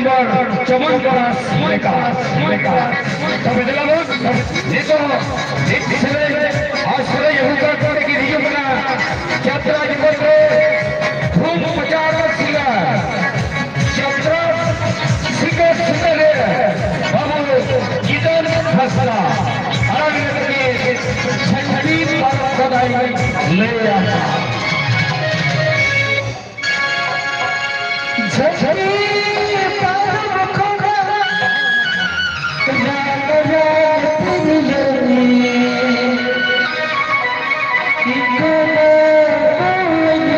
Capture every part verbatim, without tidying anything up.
ᱪᱚᱢᱚᱱ ᱠᱚᱲᱟ ᱞᱮᱠᱟ, ᱞᱮᱠᱟ᱾ ᱛᱚᱵᱮ ᱫᱮᱞᱟ ᱵᱚᱱ, ᱱᱤᱛᱚᱜ ᱢᱤᱫ ᱥᱮᱨᱮᱧ ᱟᱨ ᱥᱮᱨᱮᱧ ᱟᱹᱜᱩ ᱠᱟᱛᱮ ᱜᱮ ᱦᱤᱡᱩᱜ ᱠᱟᱱᱟ ᱡᱟᱛᱨᱟ ᱡᱚᱜᱚᱛ ᱨᱮ ᱫᱷᱩᱢ ᱢᱟᱪᱟᱣ ᱥᱤᱝᱜᱟᱨ, ᱡᱟᱛᱨᱟ ᱥᱤᱝᱜᱟᱨ ᱥᱤᱝᱜᱟᱨ ᱨᱮ ᱵᱟᱹᱵᱩ ᱡᱤᱛᱚᱱ ᱦᱟᱸᱥᱫᱟ᱾ ᱟᱲᱟᱝ ᱨᱮ ᱡᱷᱟᱹᱱᱴᱤ ᱯᱟᱨᱚᱢ ᱠᱟᱫᱟᱭ ᱞᱟᱹᱭᱟ᱾ ᱡᱷᱟᱹᱱᱴᱤ ᱯᱟᱨᱚᱢ ᱠᱷᱚᱱᱟᱜ ᱨᱟᱜ ᱨᱟᱜ ᱛᱤᱧ ᱞᱟᱹᱭ, ᱤᱧ ᱫᱚ ᱵᱟᱹᱧ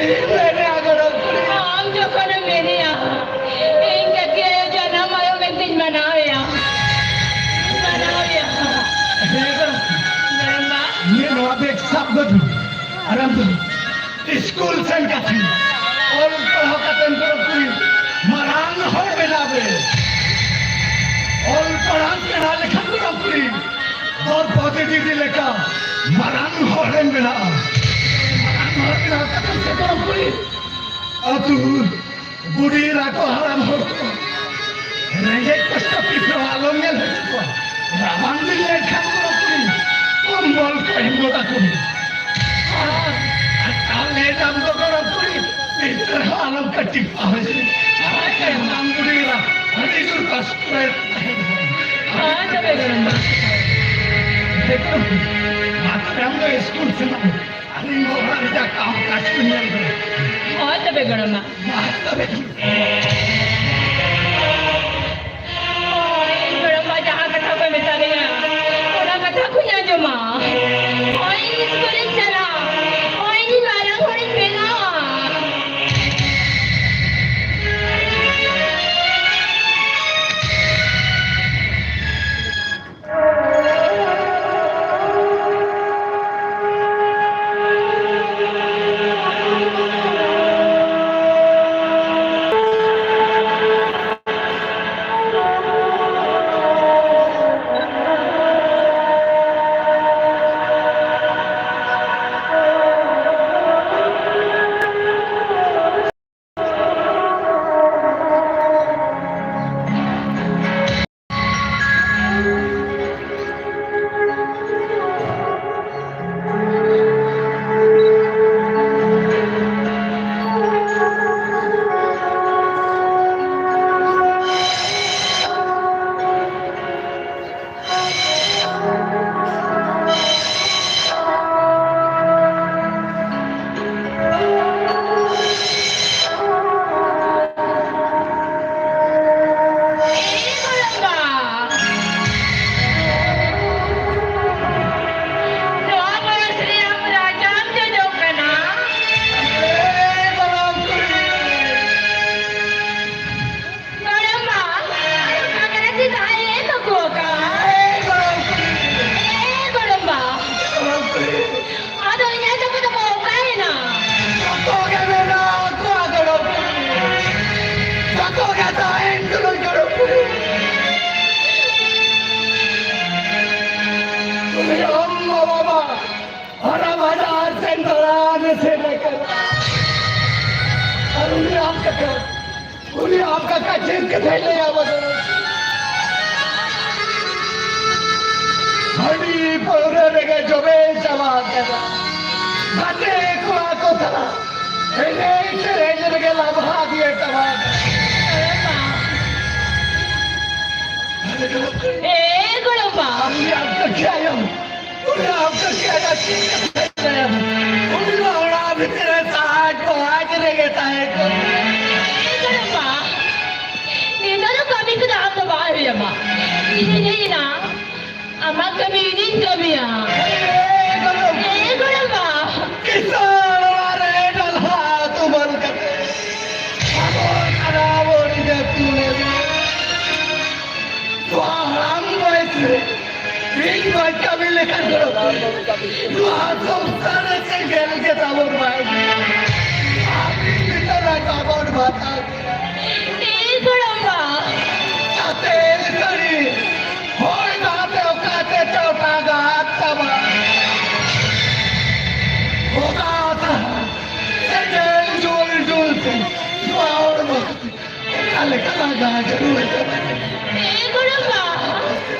ᱢᱮᱱᱮᱜᱼᱟ ᱜᱚᱲᱚᱢ ᱠᱩᱲᱤ᱾ ᱟᱢ ᱡᱚᱠᱷᱚᱱᱮᱢ ᱢᱮᱱᱮᱜᱼᱟ, ᱤᱧ ᱠᱟᱹᱠᱤ ᱟᱭᱳ ᱡᱟᱱᱟᱢ ᱟᱭᱳ ᱢᱮᱱᱛᱮᱧ ᱢᱟᱱᱟᱣᱮᱭᱟ᱾ ᱢᱟᱱᱟᱣᱮᱭᱟ᱾ ᱦᱮᱸ ᱜᱚᱲᱚᱢ᱾ ᱜᱚᱲᱚᱢ ᱵᱟ᱾ ᱱᱤᱭᱟᱹ ᱱᱚᱣᱟ ᱵᱮᱜᱽ ᱥᱟᱵ ᱜᱚᱫ ᱢᱮ᱾ ᱟᱨ ᱟᱢ ᱫᱚ ᱥᱠᱩᱞ ᱥᱮᱱ ᱠᱟᱛᱮ ᱚᱞ ᱯᱟᱲᱦᱟᱣ ᱠᱟᱛᱮ ᱜᱚᱲᱚᱢ ᱠᱩᱲᱤ ᱢᱟᱨᱟᱝ ᱦᱚᱲ ᱵᱮᱱᱟᱣ ᱢᱮ᱾ ᱚᱞ ᱯᱟᱲᱦᱟᱣ ᱥᱮᱬᱟ ᱞᱮᱠᱷᱟᱱ ᱜᱚᱲᱚᱢ ᱠᱩᱲᱤ ᱫᱚᱨᱯᱚᱫᱤ ᱫᱤᱫᱤ ᱞᱮᱠᱟ ᱢᱟᱨᱟᱝ ᱦᱚᱲᱮᱢ ᱵᱮᱱᱟᱜᱼᱟ᱾ ᱢᱟᱨᱟᱝ ᱦᱚᱲ ᱵᱮᱱᱟᱣ ᱠᱟᱛᱮ ᱥᱮ ᱜᱚᱲᱚᱢ ᱠᱩᱲᱤ ᱟᱹᱛᱩ ᱵᱩᱰᱷᱤ ᱮᱨᱟ ᱠᱚ, ᱦᱟᱲᱟᱢ ᱦᱚᱲ ᱠᱚ, ᱨᱮᱸᱜᱮᱡ ᱠᱚᱥᱴᱚ ᱛᱤᱥ ᱦᱚᱸ ᱟᱞᱚᱢ ᱧᱮᱞ ᱦᱚᱪᱚ ᱠᱚᱣᱟ᱾ ᱨᱟᱵᱟᱝ ᱫᱤᱱ ᱞᱮᱱᱠᱷᱟᱱ ᱜᱚᱲᱚᱢ ᱠᱩᱲᱤ ᱠᱚᱢᱵᱚᱞ ᱠᱚ ᱮᱢ ᱜᱚᱫ ᱟᱠᱚ ᱢᱮ᱾ ᱟᱨ, ᱟᱨ ᱛᱟᱦᱞᱮ ᱟᱢ ᱫᱚ ᱜᱚᱲᱚᱢ ᱠᱩᱲᱤ ᱛᱤᱥ ᱨᱮᱦᱚᱸ ᱟᱞᱚᱢ ᱠᱟᱹᱴᱤᱡ ᱯᱟᱦᱟᱣ ᱦᱚᱪᱚ᱾ ᱟᱨ ᱦᱟᱲᱟᱢ ᱵᱩᱰᱷᱤ ᱮᱨᱟ ᱟᱹᱰᱤ ᱡᱳᱨ ᱠᱚᱥᱴᱚ ᱨᱮ ᱛᱟᱦᱮᱱ ᱠᱟᱱᱟ᱾ ᱦᱳᱭ ᱛᱚᱵᱮ ᱜᱚᱲᱚᱢ ᱵᱟ᱾ ᱢᱟ ᱛᱚᱵᱮ ᱟᱢ ᱫᱚ ᱥᱠᱩᱞ ᱥᱮᱱᱚᱜ ᱢᱮ᱾ ᱟᱹᱞᱤᱧ ᱫᱚ ᱚᱲᱟᱜ ᱨᱮᱭᱟᱜ ᱠᱟᱢ ᱠᱟᱡᱽ ᱠᱚ ᱧᱮᱞ ᱠᱟᱱᱟ᱾ ᱦᱳᱭ ᱛᱚᱵᱮ ᱜᱚᱲᱚᱢ ᱵᱟ᱾ ᱢᱟ ᱛᱚᱵᱮ᱾ ᱦᱳᱭ, ᱜᱚᱲᱚᱢ ᱵᱟ ᱡᱟᱦᱟᱸ ᱠᱟᱛᱷᱟ ᱠᱚ ᱢᱮᱛᱟ ᱞᱤᱧᱟ, ᱚᱱᱟ ᱠᱟᱛᱷᱟ ᱠᱚᱧ ᱟᱸᱡᱚᱢᱟ᱾ ᱦᱳᱭ, ᱤᱧ ᱥᱠᱩᱞᱤᱧ ᱪᱟᱞᱟᱜᱼᱟ᱾ ᱦᱳᱭ, ᱤᱧ ᱢᱟᱨᱟᱝ ᱦᱚᱲᱤᱧ ᱵᱮᱱᱟᱜᱼᱟ᱾ ᱩᱱᱤ ᱟᱢ ᱠᱟᱠᱟ ᱪᱮᱫ ᱠᱟᱛᱷᱟᱭ ᱞᱟᱹᱭᱟ ᱵᱟᱹᱵᱩ? ᱦᱟᱺᱰᱤ ᱯᱟᱹᱣᱨᱟᱹ ᱨᱮᱜᱮ ᱡᱚᱵᱮ ᱪᱟᱵᱟ ᱟᱠᱟᱱᱟ᱾ ᱜᱟᱛᱮ ᱠᱚᱲᱟ ᱠᱚ ᱥᱟᱞᱟᱜ ᱮᱱᱮᱡ ᱥᱮᱨᱮᱧ ᱨᱮᱜᱮ ᱞᱟᱵᱷᱟ ᱫᱤᱭᱮ ᱪᱟᱵᱟ ᱟᱠᱟᱱᱟ᱾ ᱮ ᱜᱚᱲᱚᱢᱵᱟ᱾ ᱩᱱᱤ ᱟᱢ ᱠᱟᱠᱟ ᱟᱭᱳ ᱩᱱᱤ ᱟᱢ ᱠᱟᱠᱟ ᱪᱮᱫ ᱠᱟᱛᱷᱟᱭ ᱞᱟᱹᱭᱟ? ᱩᱱᱤ ᱢᱟ ᱚᱲᱟᱜ ᱵᱷᱤᱛᱤᱨ ᱨᱮ ᱥᱟᱦᱟᱡ ᱵᱟᱦᱟᱡ ᱨᱮᱜᱮ ᱛᱟᱦᱮᱸ ᱠᱚᱜ᱾ ᱮ ᱜᱚᱲᱚᱢᱵᱟ, ᱱᱤᱛᱚᱜ ᱫᱚ ᱠᱟᱹᱢᱤ ᱠᱚᱫᱚ ᱟᱢ ᱫᱚ ᱵᱟᱭ ᱦᱩᱭ ᱟᱢᱟ᱾ ᱤᱧᱤᱧ ᱦᱮᱡ ᱮᱱᱟ, ᱟᱢᱟᱜ ᱠᱟᱹᱢᱤ ᱤᱧᱤᱧ ᱠᱟᱹᱢᱤᱭᱟ᱾ ᱮ ᱜᱚᱲᱚᱢ᱾ ᱮ ᱜᱚᱲᱚᱢᱵᱟ᱾ ᱠᱤᱥᱟᱹᱬ ᱚᱲᱟᱜ ᱨᱮ ᱰᱟᱞᱦᱟ ᱛᱩᱢᱟᱹᱞ ᱠᱟᱛᱮ ᱟᱵᱚ ᱥᱟᱱᱟᱢ ᱦᱚᱲ ᱡᱟᱹᱛᱤ ᱞᱟᱹᱜᱤᱫ ᱱᱚᱣᱟ ᱦᱟᱲᱟᱢ ᱵᱚᱭᱮᱥ ᱨᱮ ᱤᱧ ᱵᱟᱧᱪᱟᱣ ᱞᱮᱠᱟᱱ ᱜᱚᱲᱚ ᱱᱚᱣᱟ ᱥᱚᱝᱥᱟᱨ ᱨᱮ ᱥᱮᱸᱜᱮᱞ ᱜᱮ ᱛᱟᱵᱚᱱ ᱵᱟᱭ ᱟᱹᱰᱤ ᱵᱷᱤᱛᱟᱹᱨ ᱨᱮ ᱛᱟᱵᱚᱱ ᱵᱟᱛᱟᱣ ᱤᱧ ᱜᱚᱲᱚᱢᱵᱟ᱾ ᱪᱟᱛᱮ ᱥᱟᱹᱲᱤ ᱦᱚᱭ ᱫᱟᱜ ᱛᱮ ᱚᱠᱟ ᱛᱮ ᱪᱚ ᱚᱴᱟᱜ ᱟᱫ ᱛᱟᱢᱟ᱾ ᱦᱚᱫᱟ ᱛᱟᱦᱟ ᱥᱮᱸᱜᱮᱞ ᱡᱩᱞ ᱡᱩᱞ ᱛᱮ ᱱᱚᱣᱟ ᱦᱚᱲᱢᱚ ᱚᱠᱟ ᱞᱮᱠᱟ ᱞᱟᱸᱜᱟ ᱡᱟᱹᱨᱩᱲ ᱠᱟᱱᱟ᱾ ᱮ ᱜᱚᱲᱚᱢᱵᱟ,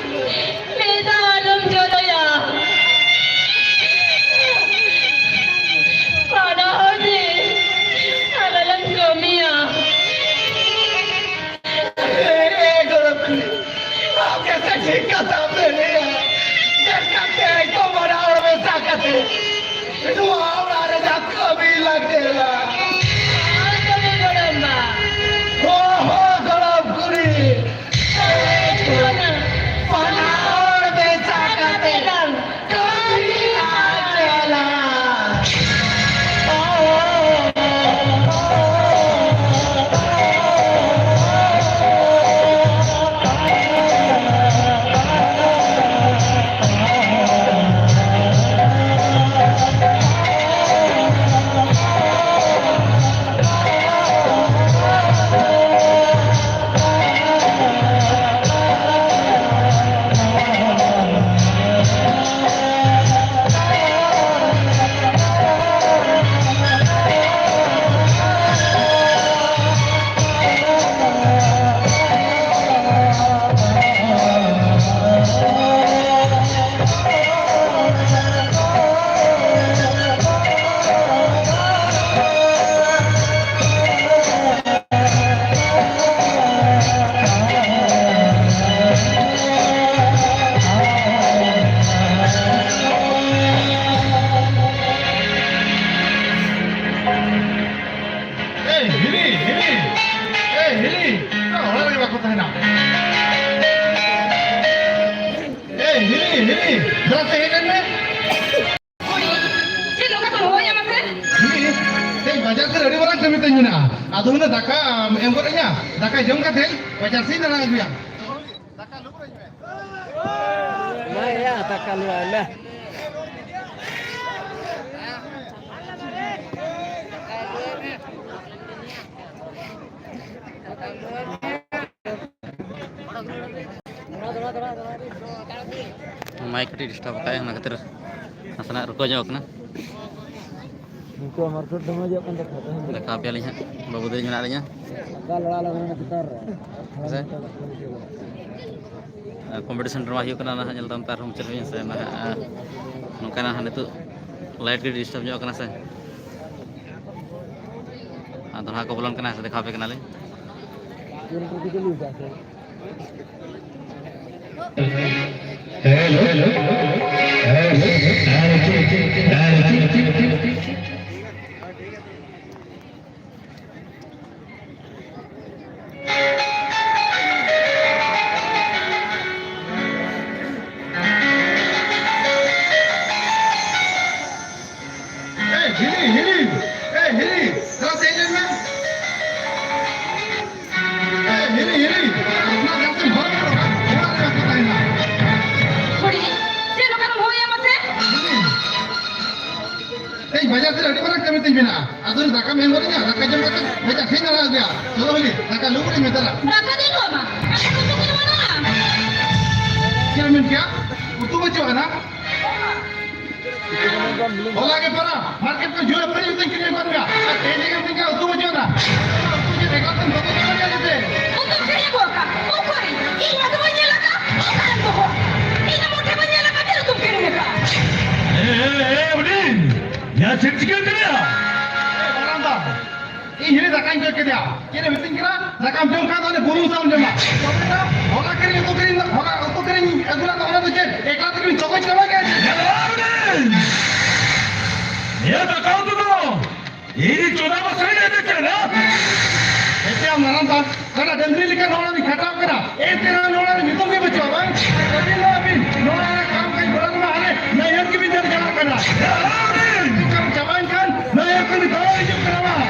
ᱢᱮᱫ ᱫᱟᱜ ᱟᱞᱚᱢ ᱡᱚᱨᱚᱭᱟ᱾ ᱵᱟᱱᱟ ᱦᱚᱲ ᱛᱮ ᱟᱞᱚ ᱞᱟᱝ ᱠᱟᱹᱢᱤᱭᱟ᱾ ᱮ ᱜᱚᱲᱚᱢ ᱠᱩᱲᱤ, ᱟᱢ ᱜᱮᱥᱮ ᱴᱷᱤᱠ ᱠᱟᱛᱷᱟᱢ ᱞᱟᱹᱭᱮᱜᱼᱟ᱾ ᱪᱮᱫ ᱠᱟᱛᱮ ᱠᱚ ᱵᱟᱱᱟ ᱦᱚᱲ ᱢᱮᱥᱟ ᱠᱟᱛᱮ ᱱᱚᱣᱟ ᱚᱲᱟᱜ ᱨᱮ ᱡᱟᱦᱟᱸ ᱠᱟᱹᱢᱤ ᱞᱟᱹᱜᱤᱫ ᱞᱟ᱾ ᱟᱨ ᱛᱚᱵᱮ ᱜᱚᱲᱚᱢ ᱵᱟ᱾ ᱦᱚ, ᱦᱚ, ᱜᱚᱲᱚᱢ ᱠᱩᱲᱤ᱾ ᱮ, ᱜᱚᱲᱚᱢ᱾ ᱦᱤᱞᱤ, ᱦᱤᱞᱤ, ᱮ ᱦᱤᱞᱤ, ᱚᱲᱟᱜ ᱨᱮᱜᱮ ᱵᱟᱠᱚ ᱛᱟᱦᱮᱱᱟ᱾ ᱮ ᱦᱤᱞᱤ, ᱦᱤᱞᱤ, ᱫᱮᱞᱟ ᱥᱮ ᱦᱮᱡ ᱞᱮᱱ ᱢᱮ᱾ ᱪᱮᱫ ᱱᱚᱝᱠᱟ ᱠᱚ ᱦᱚᱦᱚᱭᱟ ᱢᱟᱥᱮ? ᱦᱤᱞᱤ, ᱛᱮᱦᱮᱧ ᱵᱟᱡᱟᱨ ᱥᱮᱫ ᱟᱹᱰᱤ ᱢᱟᱨᱟᱝ ᱠᱟᱹᱢᱤ ᱛᱟᱹᱧ ᱢᱮᱱᱟᱜᱼᱟ᱾ ᱟᱫᱚ ᱦᱩᱱᱟᱹᱝ ᱫᱟᱠᱟ ᱮᱢ ᱜᱚᱫ ᱟᱹᱧᱟ, ᱫᱟᱠᱟ ᱡᱚᱢ ᱠᱟᱛᱮ ᱵᱟᱡᱟᱨ ᱥᱮᱫ ᱤᱧ ᱫᱟᱬᱟ ᱟᱹᱜᱩᱭᱟ᱾ ᱫᱟᱠᱟ ᱞᱩ ᱟᱹᱧ ᱢᱮ᱾ ᱢᱟ ᱭᱟ, ᱫᱟᱠᱟ ᱞᱩ ᱟᱭ ᱢᱮ᱾ ᱢᱟᱭᱤᱠ ᱠᱟᱹᱴᱤᱡ ᱰᱤᱥᱴᱟᱵ ᱟᱠᱟᱫᱟᱭ, ᱚᱱᱟ ᱠᱷᱟᱹᱛᱤᱨ ᱱᱟᱥᱮᱱᱟᱜ ᱨᱩᱠᱟᱹ ᱧᱚᱜ ᱠᱟᱱᱟ᱾ ᱱᱤᱛᱚᱜ ᱢᱟᱨᱠᱮᱴ ᱫᱚᱢᱮ ᱡᱚᱜ ᱠᱟᱱ ᱛᱟᱠᱚᱣᱟ, ᱛᱮᱦᱮᱧ ᱫᱚ᱾ ᱫᱮᱠᱷᱟᱣ ᱟᱯᱮᱭᱟᱞᱤᱧ ᱦᱟᱸᱜ, ᱵᱟᱹᱵᱩ ᱛᱟᱹᱞᱤᱧ ᱢᱮᱱᱟᱜ ᱞᱤᱧᱟ᱾ ᱫᱟᱠᱟ ᱞᱟᱲᱟ ᱞᱟᱜᱟᱣ ᱮᱱᱟ ᱪᱮᱛᱟᱱ ᱨᱮ᱾ ᱦᱮᱸ ᱥᱮ? ᱠᱚᱢᱯᱤᱴᱤᱥᱚᱱ ᱰᱨᱟᱢᱟ ᱦᱩᱭᱩᱜ ᱠᱟᱱᱟ, ᱚᱱᱟ ᱦᱟᱸᱜ ᱧᱮᱞ ᱛᱟᱵᱚᱱ ᱯᱮ ᱟᱨᱦᱚᱸ ᱢᱩᱪᱟᱹᱫ ᱦᱟᱹᱵᱤᱡ, ᱦᱮᱸ ᱥᱮ? ᱚᱱᱟ ᱦᱟᱸᱜ, ᱱᱚᱝᱠᱟᱱᱟᱜ ᱦᱟᱸᱜ ᱱᱤᱛᱚᱜ ᱞᱟᱭᱤᱴ ᱜᱮ ᱰᱤᱥᱴᱟᱵ ᱧᱚᱜ ᱠᱟᱱᱟ ᱥᱮ᱾ ᱟᱨ ᱫᱚᱲᱦᱟ ᱠᱚ ᱵᱚᱞᱚᱱ ᱠᱟᱱᱟ, ᱫᱮᱠᱷᱟᱣ ᱟᱯᱮ ᱠᱟᱱᱟᱞᱤᱧ᱾ ᱮ ᱦᱤᱞᱤ, ᱦᱤᱞᱤ, ᱮ ᱦᱤᱞᱤ, ᱛᱷᱚᱲᱟ ᱥᱮᱫ ᱧᱮᱞ ᱢᱮ᱾ ᱮ ᱦᱤᱞᱤ, ᱦᱤᱞᱤ, ᱟᱯᱱᱟᱨ ᱡᱟᱹᱛᱤ ᱦᱚᱲ ᱠᱚ ᱚᱲᱟᱜ ᱨᱮ ᱵᱟᱠᱚ ᱛᱟᱦᱮᱱᱟ᱾ ᱦᱩᱰᱤᱧ, ᱪᱮᱫ ᱱᱚᱝᱠᱟᱱ ᱦᱚᱦᱚᱭᱟ ᱢᱟᱥᱮ? ᱦᱤᱞᱤ, ᱛᱮᱦᱮᱧ ᱵᱟᱡᱟᱨ ᱥᱮᱫ ᱟᱹᱰᱤ ᱢᱟᱨᱟᱝ ᱠᱟᱹᱢᱤ ᱛᱤᱧ ᱢᱮᱱᱟᱜᱼᱟ᱾ ᱟᱫᱚ ᱫᱟᱠᱟᱢ ᱮᱢ ᱜᱚᱫ ᱟᱹᱧᱟ, ᱫᱟᱠᱟ ᱡᱚᱢ ᱠᱟᱛᱮ ᱵᱟᱡᱟᱨ ᱥᱮᱫ ᱫᱟᱬᱟ ᱟᱹᱜᱩᱭᱟ᱾ ᱪᱚᱞᱚ ᱦᱤᱞᱤ, ᱫᱟᱠᱟ ᱞᱩ ᱜᱚᱫ ᱟᱹᱧ ᱢᱮ ᱫᱮᱞᱟ᱾ ᱫᱟᱠᱟ ᱫᱚᱧ ᱮᱢᱟᱢᱟ, ᱢᱮᱱᱠᱷᱟᱱ ᱩᱛᱩ ᱠᱚᱫᱚ ᱵᱟᱹᱱᱩᱜᱼᱟ᱾ ᱪᱮᱫ ᱮᱢ ᱢᱮᱱ ᱠᱮᱜᱼᱟ? ᱩᱛᱩ ᱵᱟᱹᱪᱩᱜ ᱟᱱᱟ? ᱦᱚᱞᱟ ᱜᱮ ᱯᱟᱨᱟ ᱢᱟᱨᱠᱮᱴ ᱠᱷᱚᱱ ᱡᱩᱲᱟᱹ ᱯᱷᱟᱹᱨᱤ ᱩᱛᱩᱧ ᱠᱤᱨᱤᱧ ᱟᱹᱜᱩ ᱟᱫ ᱢᱮᱭᱟ᱾ ᱟᱨ ᱛᱮᱦᱮᱧ ᱜᱮᱢ ᱢᱮᱛᱟᱹᱧ ᱠᱟᱱᱟ ᱩᱛᱩ ᱵᱟᱹᱪᱩᱜ ᱟᱱᱟ᱾ ᱚᱱᱟ ᱩᱛᱩ ᱪᱮᱫ ᱮᱠᱟᱞ ᱛᱮᱢ ᱵᱟᱹᱜᱤ ᱪᱟᱵᱟ ᱠᱮᱫᱟ ᱥᱮ ᱪᱮᱫ? ᱩᱛᱩ ᱠᱤᱨᱤᱧ ᱟᱹᱜᱩ ᱟᱠᱟᱫ? ᱚᱠᱚᱭ? ᱤᱧ ᱢᱟ ᱫᱚ ᱵᱟᱹᱧ ᱧᱮᱞ ᱟᱠᱟᱫ᱾ ᱚᱠᱟᱨᱮᱢ ᱫᱚᱦᱚ? ᱤᱧ ᱫᱚ ᱢᱚᱴᱷᱮ ᱵᱟᱹᱧ ᱧᱮᱞ ᱟᱠᱟᱫ ᱪᱮᱫ ᱩᱛᱩᱢ ᱠᱤᱨᱤᱧ ᱟᱠᱟᱫ᱾ ᱮ, ᱮ, ᱮ, ᱦᱩᱰᱤᱧ! ᱭᱟ, ᱪᱮᱫ ᱪᱤᱠᱟᱹ ᱠᱟᱱᱟ? ᱮ, ᱢᱟᱨᱟᱝ ᱵᱟ, ᱤᱧ ᱦᱤᱲᱤᱧ ᱫᱟᱠᱟᱧ ᱠᱚᱭ ᱠᱮᱫᱮᱭᱟ᱾ ᱪᱮᱫ ᱮ ᱢᱤᱛᱟᱹᱧ ᱠᱟᱱᱟ? ᱫᱟᱠᱟᱢ ᱡᱚᱢ ᱠᱷᱟᱱ ᱫᱚ ᱚᱱᱮ ᱵᱩᱞᱩᱝ ᱥᱟᱣ ᱡᱚᱢᱟ᱾ ᱛᱚᱵᱮ ᱫᱚ ᱦᱚᱞᱟ ᱠᱤᱨᱤᱧ ᱩᱛᱩ ᱠᱤᱨᱤᱧ ᱫᱚ, ᱦᱚᱞᱟ ᱩᱛᱩ ᱠᱤᱨᱤᱧ ᱟᱹᱜᱩ ᱞᱮᱫ ᱫᱚ ᱚᱱᱟ ᱫᱚ ᱪᱮᱫ? ᱮᱠᱞᱟ ᱛᱮᱜᱮᱢ ᱪᱚᱜᱚᱡ ᱪᱟᱵᱟ ᱠᱮᱫᱟ ᱪᱮ? ᱧᱮᱞ ᱢᱮ! ᱱᱤᱭᱟᱹ ᱫᱟᱠᱟ ᱩᱛᱩ ᱫᱚ ᱤᱧ ᱪᱚᱸᱫᱟ ᱵᱟᱥᱟᱝ ᱤᱧ ᱟᱹᱜᱩ ᱠᱮᱫᱟ᱾ ᱠᱟᱱᱟ, ᱰᱟᱹᱝᱨᱤ ᱞᱮᱠᱟ ᱱᱚᱣᱟ ᱨᱮ ᱠᱷᱟᱴᱟᱣ ᱠᱟᱱᱟ, ᱮᱱᱛᱮ ᱨᱮᱦᱚᱸ ᱱᱚᱣᱟ ᱨᱮ ᱧᱩᱛᱩᱢ ᱜᱮ ᱵᱟᱹᱪᱩᱜᱼᱟ, ᱵᱟᱝ? ᱟᱹᱵᱤᱱ ᱫᱚ ᱟᱹᱵᱤᱱ ᱱᱚᱣᱟ ᱨᱮ ᱠᱟᱢ ᱠᱟᱡᱽ ᱜᱚᱲᱚ ᱨᱮᱢᱟ ᱦᱟᱱᱮ ᱱᱟᱹᱭᱦᱟᱹᱨ ᱜᱮᱵᱤᱱ ᱫᱟᱹᱲ ᱪᱟᱞᱟᱜ ᱠᱟᱱᱟ᱾ ᱪᱟᱵᱟᱭᱮᱱ ᱠᱷᱟᱱ ᱱᱟᱹᱭᱦᱟᱹᱨ ᱠᱚ ᱱᱤᱛᱚᱜ ᱦᱤᱡᱩᱜ ᱠᱟᱱᱟ, ᱵᱟᱝ?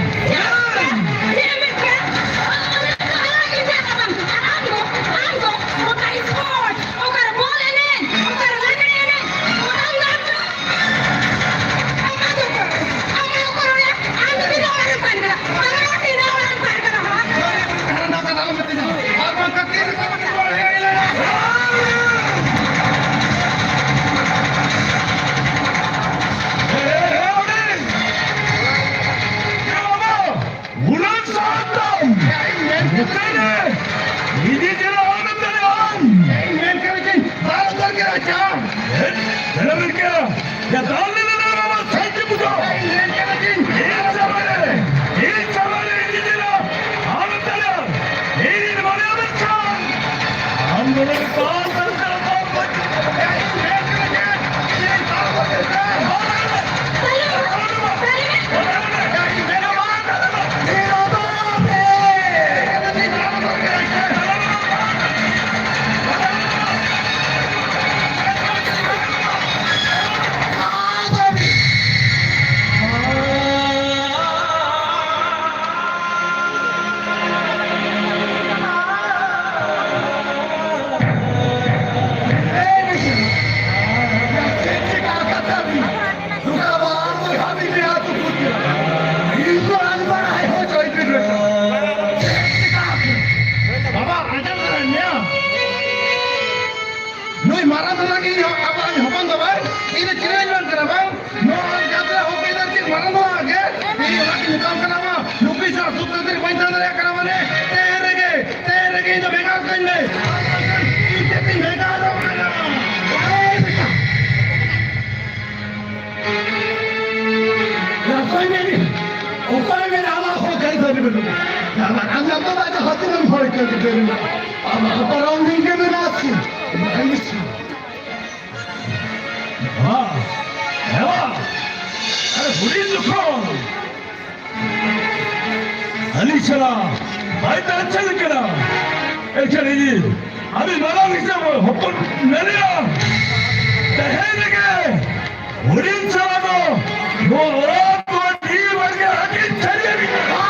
ᱩᱰᱟᱹᱱ ᱥᱟᱦᱟᱱ ᱛᱟᱢ! ᱱᱚᱛᱮ ᱨᱮ! ᱱᱤᱡᱮ ᱪᱮᱫ ᱦᱚᱸ ᱵᱟᱢ ᱫᱟᱲᱮᱭᱟᱜᱼᱟ ᱟᱢ! ᱤᱧ ᱢᱮᱱ ᱠᱟᱹᱫᱟᱹᱧ, ᱵᱟᱢ ᱫᱟᱲᱮᱭᱟᱜᱼᱟ ᱪᱟ! ᱪᱮᱫ? ᱪᱮᱫ ᱮᱢ ᱢᱮᱱ ᱠᱮᱫᱟ? ᱭᱟ ᱫᱟᱞ ᱞᱮ ᱞᱮ ᱞᱮ ᱥᱟᱹᱡ ᱯᱩᱡᱟᱹ! ᱤᱧ ᱢᱮᱱ ᱠᱟᱹᱫᱟᱹᱧ, ᱤᱧ ᱪᱟᱵᱟ ᱞᱮ! ᱤᱧ ᱪᱟᱵᱟ ᱞᱮ! ᱱᱤᱡᱮ ᱪᱮᱫ ᱦᱚᱸ ᱵᱟᱢ ᱫᱟᱲᱮᱭᱟᱜᱼᱟ! ᱤᱧ ᱢᱚᱱᱮ ᱟᱢ ᱪᱟ! ᱟᱢ ᱱᱚᱰᱮ ᱵᱟᱢ ᱫᱟᱲᱮᱭᱟᱜᱼᱟ! ᱵᱟᱵᱟ, ᱟᱸᱡᱚᱢ ᱫᱟᱲᱮᱭᱟᱜ ᱢᱮᱭᱟ? ᱱᱩᱭ ᱢᱟᱨᱟᱝ ᱫᱟᱫᱟ ᱜᱮ ᱤᱧ ᱦᱚᱸ ᱟᱵᱚ ᱤᱧ ᱦᱚᱯᱚᱱ ᱫᱚ ᱵᱟᱝ, ᱤᱧ ᱫᱚ ᱪᱤᱞᱤ ᱦᱚᱸ ᱵᱟᱝ ᱠᱟᱱᱟ ᱵᱟᱝ? ᱱᱚᱣᱟ ᱡᱟᱛᱨᱟ ᱦᱚᱸ ᱠᱮᱫᱟᱨ ᱪᱮᱫ ᱢᱟᱨᱟᱝ ᱫᱟᱫᱟ ᱜᱮ? ᱤᱧ ᱚᱱᱟ ᱜᱮ ᱢᱮᱛᱟᱢ ᱠᱟᱱᱟ ᱵᱟᱝ, ᱱᱩᱠᱩ ᱥᱟᱶ ᱥᱩᱠ ᱥᱟᱹᱱᱛᱤ ᱨᱮ ᱵᱟᱹᱧ ᱛᱟᱦᱮᱸ ᱫᱟᱲᱮᱭᱟᱜ ᱠᱟᱱᱟ ᱢᱟᱱᱮ, ᱛᱮ ᱨᱮᱜᱮ, ᱛᱮ ᱨᱮᱜᱮ ᱤᱧ ᱫᱚ ᱵᱷᱮᱜᱟᱨ ᱠᱟᱹᱧ ᱢᱮ᱾ ᱤᱧ ᱪᱮᱫ ᱤᱧ ᱵᱷᱮᱜᱟᱨᱚᱜ ᱠᱟᱱᱟ? ᱚᱠᱟᱭ ᱢᱮ? ᱚᱠᱚᱭ ᱢᱮᱱ-, ᱚᱠᱚᱭ ᱢᱮᱱᱟ ᱟᱢᱟᱜ ᱦᱚᱸ ᱜᱟᱹᱭ ᱫᱟᱨᱮ ᱵᱟᱹᱱᱩᱜᱼᱟ? ᱟᱢᱟᱜ ᱟᱸᱡᱚᱢ ᱫᱚ ᱵᱟᱭ ᱫᱚᱦᱚ ᱛᱤᱱᱟᱹᱜ ᱦᱚᱲ ᱠᱚ ᱜᱤᱫᱽᱨᱟᱹ ᱢᱮᱱᱟᱜᱼᱟ? ᱟᱢᱟᱜ ᱦᱚᱸ ᱯᱟᱨᱚᱢ ᱫᱤᱱ ᱜᱮ ᱢᱮᱱᱟᱜᱼᱟ ᱥᱮ? ᱚᱱᱟ ᱜᱮ ᱥᱮ? ᱵᱟ, ᱮ ᱵᱟ, ᱟᱨᱮ ᱦᱩᱰᱤᱧ ᱡᱚᱠᱷᱚᱱ ᱟᱹᱞᱤᱧ ᱥᱟᱞᱟᱜ ᱵᱟᱭ ᱛᱟᱦᱮᱸ ᱠᱟᱱᱟ᱾ ᱮᱠᱪᱩᱭᱮᱞᱤ ᱟᱹᱰᱤ ᱢᱟᱨᱟᱝ ᱦᱤᱥᱟᱹᱵ ᱦᱚᱯᱚᱱ ᱢᱮᱱᱮᱜᱼᱟ, ᱛᱮᱦᱮᱧ ᱨᱮᱜᱮ ᱦᱩᱰᱤᱧ ᱥᱟᱞᱟ ᱫᱚ ᱱᱚᱣᱟ ᱚᱲᱟᱜ ᱫᱩᱣᱟᱹᱨ ᱡᱤᱣᱤ ᱵᱟᱨᱜᱮ ᱦᱟᱹᱴᱤᱧ ᱪᱷᱟᱹᱲᱭᱟᱹᱨ ᱠᱟᱱᱟ᱾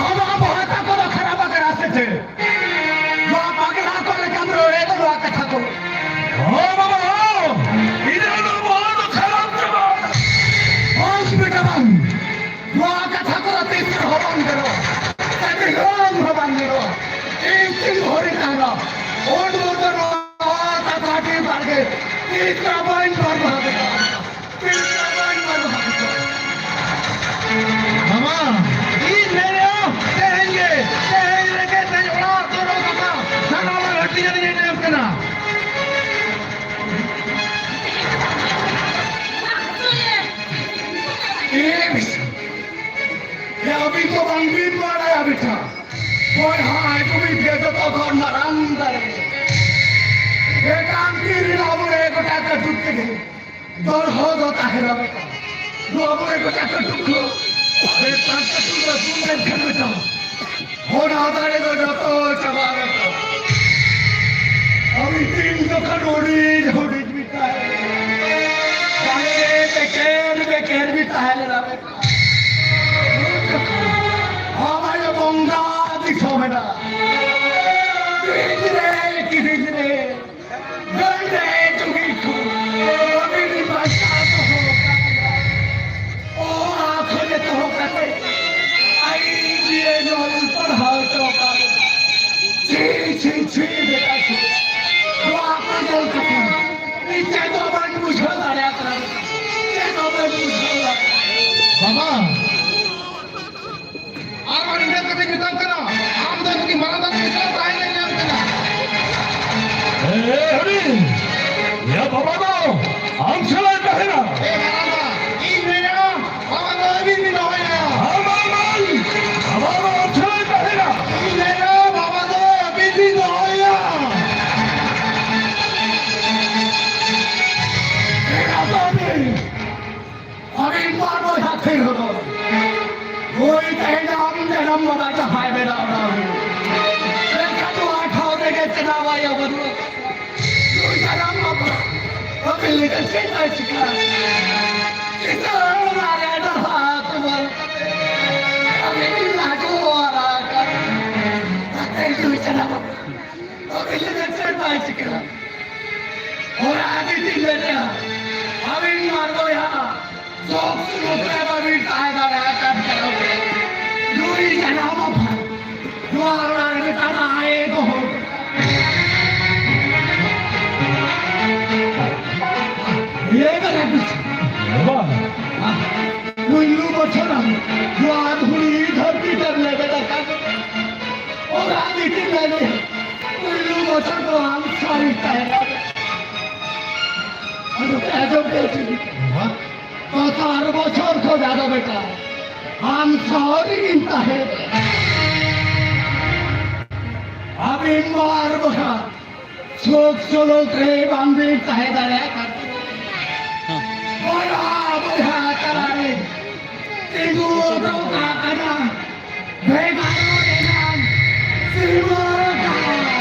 ᱟᱢᱟᱜ ᱵᱚᱦᱚᱜ ᱛᱟᱠᱚ ᱫᱚ ᱠᱷᱟᱨᱟᱯ ᱟᱠᱟᱱᱟ ᱥᱮ ᱪᱮᱫ? ᱱᱚᱣᱟ ᱯᱟᱜᱽᱞᱟ ᱠᱚ ᱞᱮᱠᱟᱢ ᱨᱚᱲᱮᱫ ᱫᱚ ᱱᱚᱣᱟ ᱠᱟᱛᱷᱟ ᱠᱚ᱾ ᱦᱚᱸ ᱵᱟᱵᱟ, ᱦᱚᱸ᱾ ᱤᱧᱟᱹᱜ ᱫᱚ ᱵᱚᱦᱚᱜ ᱫᱚ ᱠᱷᱟᱨᱟᱯ ᱪᱟᱵᱟ ᱟᱠᱟᱱᱟ᱾ ᱵᱟᱝ ᱵᱮᱴᱟ ᱵᱟᱝ᱾ ᱱᱚᱣᱟ ᱠᱟᱛᱷᱟ ᱠᱚᱫᱚ ᱛᱤᱥ ᱨᱮᱦᱚᱸ ᱵᱟᱝ ᱜᱟᱱᱚᱜᱼᱟ᱾ ᱠᱟᱹᱴᱤᱡ ᱦᱚᱸ ᱵᱟᱝ ᱜᱟᱱᱚᱜᱼᱟ᱾ ᱤᱧ ᱛᱤᱱ ᱵᱷᱳᱨᱤᱧ ᱛᱟᱦᱮᱱᱟ, ᱩᱱ ᱵᱷᱳᱨ ᱫᱚ ᱱᱚᱣᱟ ᱠᱟᱛᱷᱟ ᱟᱹᱰᱤ ᱵᱟᱲᱜᱮ ᱛᱤᱥ ᱨᱮᱦᱚᱸ ᱵᱟᱹᱧ ᱵᱟᱨ ᱵᱟᱨ ᱫᱟᱲᱮᱭᱟᱜᱼᱟ᱾ ᱛᱤᱥ ᱨᱮᱦᱚᱸ ᱵᱟᱹᱧ ᱵᱟᱨ ᱵᱟᱨ ᱫᱟᱲᱮᱭᱟᱜᱼᱟ᱾ ᱢᱟᱢᱟ, ᱤᱧ ᱢᱮᱱᱮᱫᱼᱟ, ᱛᱮᱦᱮᱧ ᱜᱮ, ᱛᱮᱦᱮᱧ ᱨᱮᱜᱮ ᱛᱮᱦᱮᱧ ᱚᱲᱟᱜ ᱫᱚ ᱱᱚᱝᱠᱟ ᱥᱟᱱᱟᱢ ᱦᱟᱹᱴᱤᱧ ᱨᱤᱧ ᱮᱢ ᱠᱟᱱᱟ᱾ ᱤᱥ! ᱮ, ᱟᱹᱵᱤᱱ ᱫᱚ ᱵᱟᱝᱵᱤᱱ ᱵᱟᱲᱟᱭᱟ ᱵᱮᱴᱟ᱾ ᱵᱚᱭᱦᱟ ᱟᱹᱜᱩ ᱢᱤᱫ ᱜᱮ ᱡᱚᱛᱚ ᱠᱷᱚᱱ ᱢᱟᱨᱟᱝ ᱫᱟᱲᱮ᱾ ᱮᱴᱟᱜ ᱛᱤ ᱨᱮ ᱟᱵᱚ ᱨᱮ ᱜᱚᱴᱟ ᱠᱟᱹᱴᱩᱵ ᱛᱮᱜᱮ ᱫᱚᱨᱦᱚ ᱫᱚ ᱛᱟᱦᱮᱱᱟ ᱵᱮᱴᱟ᱾ ᱱᱚᱣᱟ ᱟᱵᱚ ᱨᱮ ᱜᱚᱴᱟ ᱠᱟᱹᱴᱩᱵ ᱠᱚ ᱮᱴᱟᱜ ᱠᱟᱹᱴᱩᱵ ᱨᱮ ᱫᱩᱞ ᱞᱮᱱᱠᱷᱟᱱ ᱵᱮᱴᱟ᱾ ᱚᱱᱟ ᱫᱟᱲᱮ ᱫᱚ ᱡᱚᱛᱚ ᱪᱟᱵᱟ ᱞᱮᱱᱟ᱾ ᱟᱹᱵᱤᱱ ᱛᱤᱱ ᱡᱚᱠᱷᱚᱱ ᱦᱩᱰᱤᱧ ᱦᱩᱰᱤᱧ ᱵᱤᱱ ᱛᱟᱦᱮᱸ ᱞᱮᱱᱟ, ᱫᱟᱲᱮ ᱨᱮ ᱵᱮᱠᱮᱨ ᱵᱮᱠᱮᱨ ᱵᱤᱱ ᱛᱟᱦᱮᱸ ᱞᱮᱱᱟ᱾ ᱟᱵᱟᱭ ᱵᱚᱸᱜᱟ ᱫᱤᱥᱚᱢ ᱮᱱᱟ᱾ ᱠᱤᱨᱤᱡ ᱨᱮ, ᱠᱤᱨᱤᱡ ᱨᱮ᱾ ᱜᱟᱹᱭ ᱨᱮ ᱪᱩᱝᱜᱤ ᱠᱚ, ᱵᱟᱹᱵᱤ ᱨᱮ ᱵᱟᱧᱪᱟᱣ ᱫᱚᱦᱚ ᱠᱟᱜ ᱢᱮ᱾ ᱚ, ᱟᱸᱠᱷᱚ ᱨᱮ ᱫᱚᱦᱚ ᱠᱟᱛᱮ, ᱟᱭ ᱵᱤ ᱮ ᱚᱞ ᱯᱟᱲᱦᱟᱣ ᱦᱚᱪᱚ ᱠᱟᱜ ᱢᱮ᱾ ᱪᱷᱤ, ᱪᱷᱤ, ᱪᱷᱤ, ᱵᱮᱴᱟ, ᱪᱷᱤ᱾ ᱱᱚᱣᱟ ᱠᱚ ᱧᱮᱞ ᱠᱟᱛᱮ, ᱤᱧ ᱪᱮᱫ ᱦᱚᱸ ᱵᱟᱹᱧ ᱵᱩᱡᱷᱟᱹᱣ ᱫᱟᱲᱮᱭᱟᱜ ᱠᱟᱱᱟ᱾ ᱪᱮᱫ ᱦᱚᱸ ᱵᱟᱹᱧ ᱵᱩᱡᱷᱟᱹᱣ ᱫᱟᱲᱮᱭᱟᱜ ᱠᱟᱱᱟ᱾ ᱵᱟᱵᱟ, ᱟᱨ ᱵᱟᱝ ᱤᱱᱟᱹ ᱠᱟᱛᱮ ᱢᱮᱛᱟᱢ ᱠᱟᱱᱟ, ᱟᱢ ᱫᱚ ᱱᱩᱠᱤᱱ ᱢᱟᱨᱟᱝ ᱫᱟᱫᱟ ᱮᱠᱞᱟ ᱛᱟᱦᱮᱸ ᱞᱮᱱ ᱧᱟᱢ ᱠᱟᱱᱟ᱾ ᱮ, ᱦᱩᱰᱤᱧ, ᱭᱟ ᱵᱟᱵᱟ ᱫᱚ ᱟᱢ ᱥᱟᱞᱟᱜ ᱛᱟᱦᱮᱱᱟ᱾ ᱮ ᱢᱟᱨᱟᱝ ᱫᱟ, ᱤᱧ ᱢᱮᱱᱟ, ᱵᱟᱵᱟ ᱫᱚ ᱟᱹᱵᱤᱱ ᱵᱤᱱ ᱫᱚᱦᱚᱭᱟ᱾ ᱵᱟᱝ, ᱵᱟᱝ, ᱵᱟᱝ, ᱵᱟᱵᱟ ᱫᱚ ᱟᱢ ᱥᱟᱞᱟᱜ ᱛᱟᱦᱮᱱᱟ᱾ ᱤᱧ ᱢᱮᱱᱟ, ᱵᱟᱵᱟ ᱫᱚ ᱟᱹᱵᱤᱱ ᱵᱤᱱ ᱫᱚᱦᱚᱭᱟ᱾ ᱮ ᱵᱟᱵᱟ ᱨᱮ, ᱟᱹᱵᱤᱱ ᱵᱟᱨ ᱵᱚᱭᱦᱟ ᱛᱷᱤᱨ ᱦᱚᱫᱚᱨ᱾ ᱦᱳᱭ, ᱛᱮᱦᱮᱧ ᱟᱢ ᱡᱟᱱᱟᱢ ᱵᱟᱵᱟ ᱡᱟᱦᱟᱸᱭ ᱵᱮᱱᱟᱣ ᱵᱚᱱᱟ ᱩᱱᱤ᱾ ᱢᱮᱱᱠᱷᱟᱱ ᱱᱚᱣᱟ ᱴᱷᱟᱶ ᱨᱮᱜᱮ ᱪᱮᱫᱟᱜ ᱵᱟᱭ ᱟᱹᱜᱩ ᱨᱩᱣᱟᱹᱲ? ᱱᱩᱭ ᱡᱟᱱᱟᱢ ᱵᱟᱵᱟ ᱟᱹᱵᱤᱱ ᱞᱟᱹᱜᱤᱫ ᱪᱮᱫ ᱵᱟᱭ ᱪᱤᱠᱟᱹ? ᱪᱤᱠᱟᱹ ᱚᱲᱟᱜ ᱨᱮ ᱰᱟᱦᱟᱨ ᱛᱩᱢᱟᱹᱞ ᱠᱟᱛᱮ ᱟᱹᱵᱤᱱ ᱵᱤᱱ ᱞᱟᱡᱚ ᱦᱟᱨᱟ ᱟᱠᱟᱱ᱾ ᱱᱩᱭ ᱡᱟᱱᱟᱢ ᱵᱟᱵᱟ ᱟᱹᱵᱤᱱ ᱞᱟᱹᱜᱤᱫ ᱪᱮᱫ ᱵᱟᱭ ᱪᱤᱠᱟᱹ? ᱚᱱᱟ ᱠᱷᱟᱹᱛᱤᱨ ᱛᱤᱧ ᱢᱮᱱᱮᱫᱼᱟ, ᱟᱹᱵᱤᱱ ᱵᱟᱨ ᱵᱚᱭᱦᱟ ᱥᱩᱠ ᱥᱩᱞᱩᱠ ᱨᱮ ᱵᱟᱹᱵᱤᱱ ᱛᱟᱦᱮᱸ ᱫᱟᱲᱮᱭᱟᱜ ᱠᱟᱱ ᱠᱟᱨᱚᱱ ᱛᱮ ᱱᱩᱭ ᱡᱟᱱᱟᱢ ᱟᱯᱟᱛ ᱱᱚᱣᱟ ᱚᱲᱟᱜ ᱨᱮ ᱢᱤᱫᱴᱟᱝ ᱟᱭ ᱫᱚᱦᱚ ᱠᱟᱫᱟ᱾ ᱤᱭᱟᱹ ᱠᱟᱱᱟ ᱠᱤᱪᱷᱩ᱾ ᱵᱟᱝ᱾ ᱯᱩᱭᱞᱩ ᱵᱚᱪᱷᱚᱨ ᱟᱢ ᱱᱚᱣᱟ ᱫᱷᱩᱲᱤ ᱫᱷᱟᱹᱨᱛᱤ ᱛᱮᱢ ᱞᱮᱵᱮᱫ ᱟᱠᱟᱫ᱾ ᱚᱱᱟ ᱠᱷᱟᱹᱛᱤᱨ ᱛᱤᱧ ᱢᱮᱱᱮᱫᱼᱟ, ᱯᱩᱭᱞᱩ ᱵᱚᱪᱷᱚᱨ ᱫᱚ ᱟᱢ ᱥᱟᱹᱨᱤ ᱛᱟᱦᱮᱸ ᱠᱟᱱᱟ᱾ ᱟᱫᱚ ᱯᱮ ᱟᱸᱡᱚᱢ ᱯᱮ ᱪᱮᱫ? ᱫᱚᱥᱟᱨ ᱵᱚᱪᱷᱚᱨ ᱠᱷᱚᱱ ᱟᱫᱚ ᱵᱮᱴᱟ ᱟᱢ ᱥᱟᱶ ᱨᱮᱜᱤᱧ ᱛᱟᱦᱮᱸ᱾ ᱟᱹᱵᱤᱱ ᱵᱟᱨ ᱵᱚᱭᱦᱟ ᱥᱩᱠ ᱥᱩᱞᱩᱠ ᱨᱮ ᱵᱟᱝ ᱵᱤᱱ ᱛᱟᱦᱮᱸ ᱫᱟᱲᱮᱭᱟᱜ ᱠᱟᱱ᱾ ᱵᱚᱭᱦᱟ ᱵᱚᱭᱦᱟ ᱛᱟᱞᱟᱨᱮ ᱛᱤᱸᱜᱩ ᱚᱰᱚᱠ ᱟᱠᱟᱱᱟ ᱵᱷᱮᱜᱟᱨ ᱨᱮᱱᱟᱜ ᱥᱤᱢᱟᱹ ᱰᱟᱦᱟᱨ᱾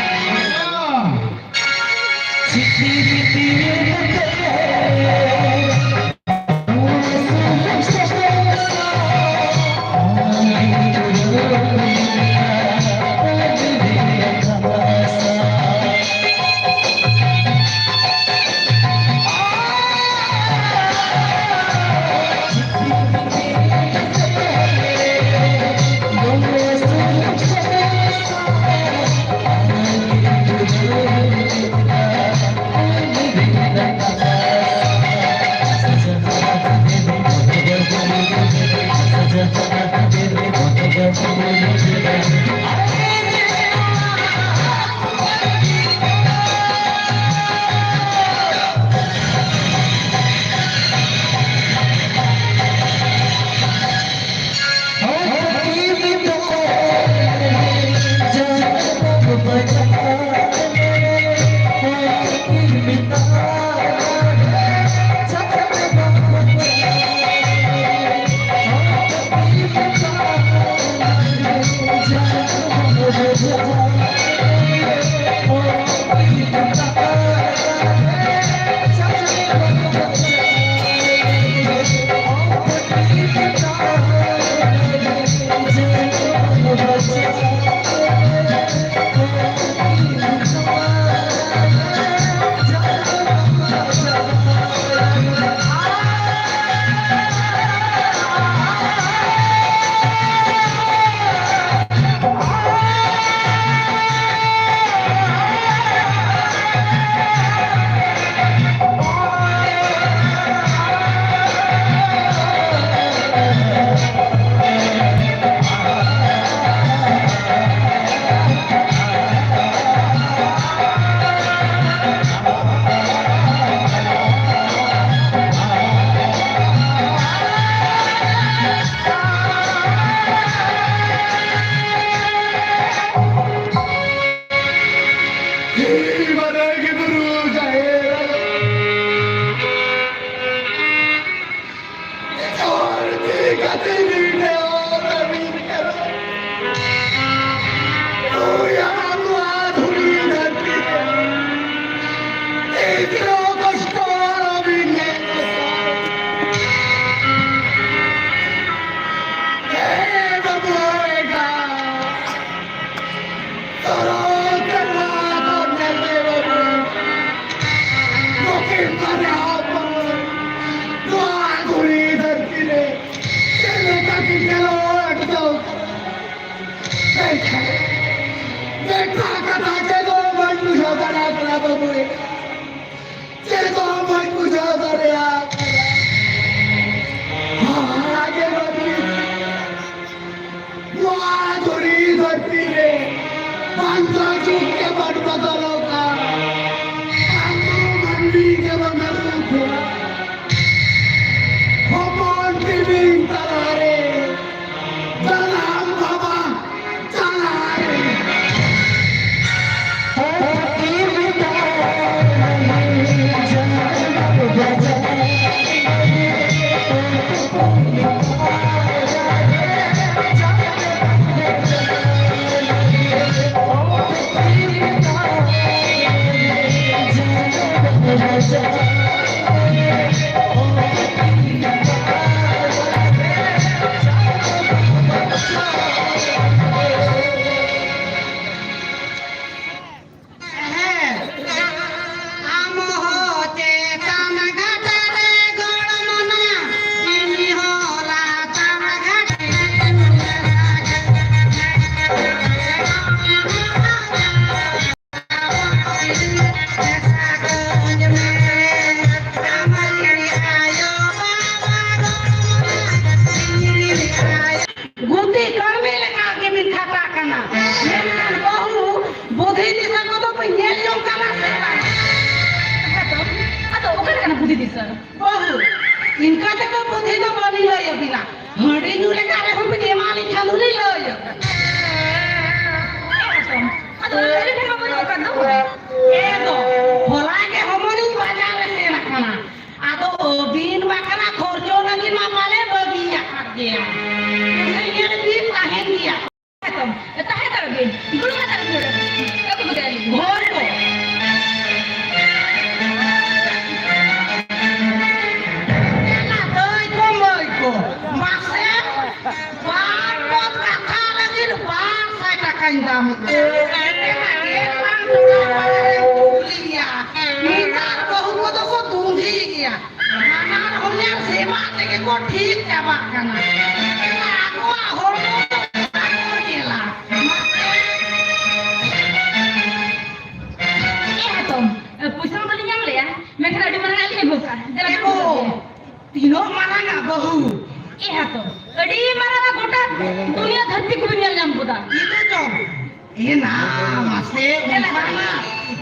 ᱠᱷᱮᱞᱳᱰ ᱫᱚ ᱢᱤᱫᱴᱟᱝ ᱠᱟᱛᱷᱟ ᱪᱮᱫ ᱦᱚᱸ ᱵᱟᱹᱧ ᱵᱩᱡᱷᱟᱹᱣ ᱫᱟᱲᱮᱭᱟᱜ ᱠᱟᱱᱟ ᱵᱟᱹᱵᱩ᱾ ᱪᱮᱫ ᱦᱚᱸ ᱵᱟᱹᱧ ᱵᱩᱡᱷᱟᱹᱣ ᱫᱟᱲᱮᱭᱟᱜ ᱠᱟᱱᱟ᱾ ᱦᱟᱦᱟᱲᱟ ᱜᱮ ᱵᱟᱹᱵᱩ᱾ ᱱᱚᱣᱟ ᱫᱷᱩᱲᱤ ᱫᱷᱟᱹᱨᱛᱤ ᱨᱮ ᱵᱟᱧᱪᱟᱣ ᱡᱩᱜᱽ ᱜᱮ ᱵᱟᱹᱱᱩᱜ ᱵᱚᱫᱚᱞᱚᱜᱼᱟ᱾ ᱟᱵᱚ ᱢᱟᱹᱱᱢᱤ ᱜᱮ ᱵᱚᱱ ᱟᱹᱨᱩ ᱠᱚᱣᱟ᱾ ᱦᱚᱯᱚᱱ ᱛᱤᱢᱤᱱ ᱛᱟᱞᱟᱨᱮ ᱡᱟᱱᱟᱢ ᱵᱟᱵᱟ ᱛᱟᱞᱟᱨᱮ᱾ ᱟᱢ ᱦᱚᱸ ᱪᱮᱛᱟᱱ ᱜᱷᱟᱴ ᱨᱮ ᱜᱚᱲᱚᱢ ᱱᱟ, ᱤᱧ ᱦᱚᱸ ᱞᱟᱛᱟᱨ ᱜᱷᱟᱴ ᱨᱮ᱾ ᱜᱩᱛᱤ ᱠᱟᱹᱲᱢᱤ ᱞᱮᱠᱟ ᱜᱮᱵᱤᱱ ᱠᱷᱟᱴᱟᱜ ᱠᱟᱱᱟ, ᱢᱮᱱᱠᱷᱟᱱ ᱵᱟᱹᱦᱩ ᱵᱩᱫᱷᱤ ᱫᱤᱥᱟᱹ ᱠᱚᱫᱚ ᱯᱮ ᱧᱮᱞ ᱡᱚᱝ ᱠᱟᱱᱟ ᱥᱮ ᱵᱟᱝ? ᱟᱫᱚ, ᱟᱫᱚ ᱚᱠᱟ ᱞᱮᱠᱟᱱᱟᱜ ᱵᱩᱫᱷᱤ ᱫᱤᱥᱟᱹ? ᱵᱟᱹᱦᱩ, ᱤᱱᱠᱟ ᱛᱮᱫᱚ ᱵᱩᱫᱷᱤ ᱫᱚ ᱵᱟᱹᱞᱤᱧ ᱞᱟᱹᱭ ᱟᱹᱵᱤᱱᱟ, ᱦᱟᱺᱰᱤ ᱧᱩ ᱞᱮᱠᱟ ᱨᱮᱦᱚᱸ ᱵᱤᱱ ᱮᱢᱟ ᱞᱤᱧ ᱠᱷᱟᱱ ᱫᱚᱞᱤᱧ ᱞᱟᱹᱭᱟ᱾ ᱟᱫᱚ ᱞᱟᱹᱭ ᱞᱮᱠᱷᱟᱱ ᱵᱟᱹᱱᱩᱜ ᱟᱠᱟᱫ ᱫᱚ᱾ ᱮ ᱫᱚ, ᱦᱚᱞᱟ ᱜᱮ ᱦᱚᱢᱚᱱᱤᱧ ᱵᱟᱡᱟᱨ ᱨᱮ ᱥᱮᱱ ᱟᱠᱟᱱᱟ᱾ ᱟᱫᱚ ᱟᱹᱵᱤᱱ ᱵᱟᱠᱷᱨᱟ ᱠᱷᱚᱨᱪᱚ ᱞᱟᱹᱜᱤᱫ ᱢᱟ ᱯᱟᱞᱮ ᱵᱟᱹᱜᱤ ᱟᱠᱟᱫ ᱜᱮᱭᱟ᱾ ᱧᱮᱞ ᱵᱤᱱ ᱛᱟᱦᱮᱱ ᱜᱮᱭᱟ᱾ ᱛᱟᱦᱮᱸ ᱦᱟᱛᱟᱲᱚᱜ ᱵᱤᱱ, ᱫᱩᱲᱩᱵ ᱦᱟᱛᱟᱲᱚᱜ ᱵᱤᱱ᱾ ᱟᱹᱜᱩ ᱠᱟᱫᱟᱞᱤᱧ᱾ ᱦᱳᱭ ᱛᱚ᱾ ᱮᱱᱟ ᱫᱟᱹᱭ ᱠᱚ, ᱢᱟᱹᱭ ᱠᱚ, ᱢᱟᱥᱮ ᱵᱟᱨ ᱯᱚᱫ ᱠᱟᱛᱷᱟ ᱞᱟᱹᱜᱤᱫ ᱵᱟᱨ ᱥᱟᱭ ᱴᱟᱠᱟᱧ ᱫᱟᱢ ᱮᱫᱟ᱾ ᱮᱱᱟ ᱜᱮᱞ ᱯᱟᱸᱪ ᱴᱟᱠᱟ ᱵᱟᱨ ᱮᱢ ᱠᱩᱞᱤᱭᱟ᱾ ᱱᱮᱛᱟᱨ ᱵᱟᱹᱦᱩ ᱠᱚᱫᱚ ᱠᱚ ᱫᱩᱸᱫᱷᱤ ᱜᱮᱭᱟ᱾ ᱦᱟᱱᱟᱨ ᱦᱚᱧᱦᱟᱨ ᱥᱮᱵᱟ ᱛᱮᱜᱮ ᱠᱚ ᱴᱷᱤᱠ ᱪᱟᱵᱟᱜ ᱠᱟᱱᱟ᱾ ᱫᱩᱱᱤᱭᱟᱹ ᱫᱷᱟᱹᱨᱛᱤ ᱠᱚᱵᱤᱱ ᱧᱮᱞ ᱧᱟᱢ ᱜᱚᱫᱟ᱾ ᱤᱱᱟᱹ ᱪᱚᱝ, ᱮᱱᱟ, ᱢᱟᱥᱮ, ᱚᱱᱠᱟ ᱢᱟ᱾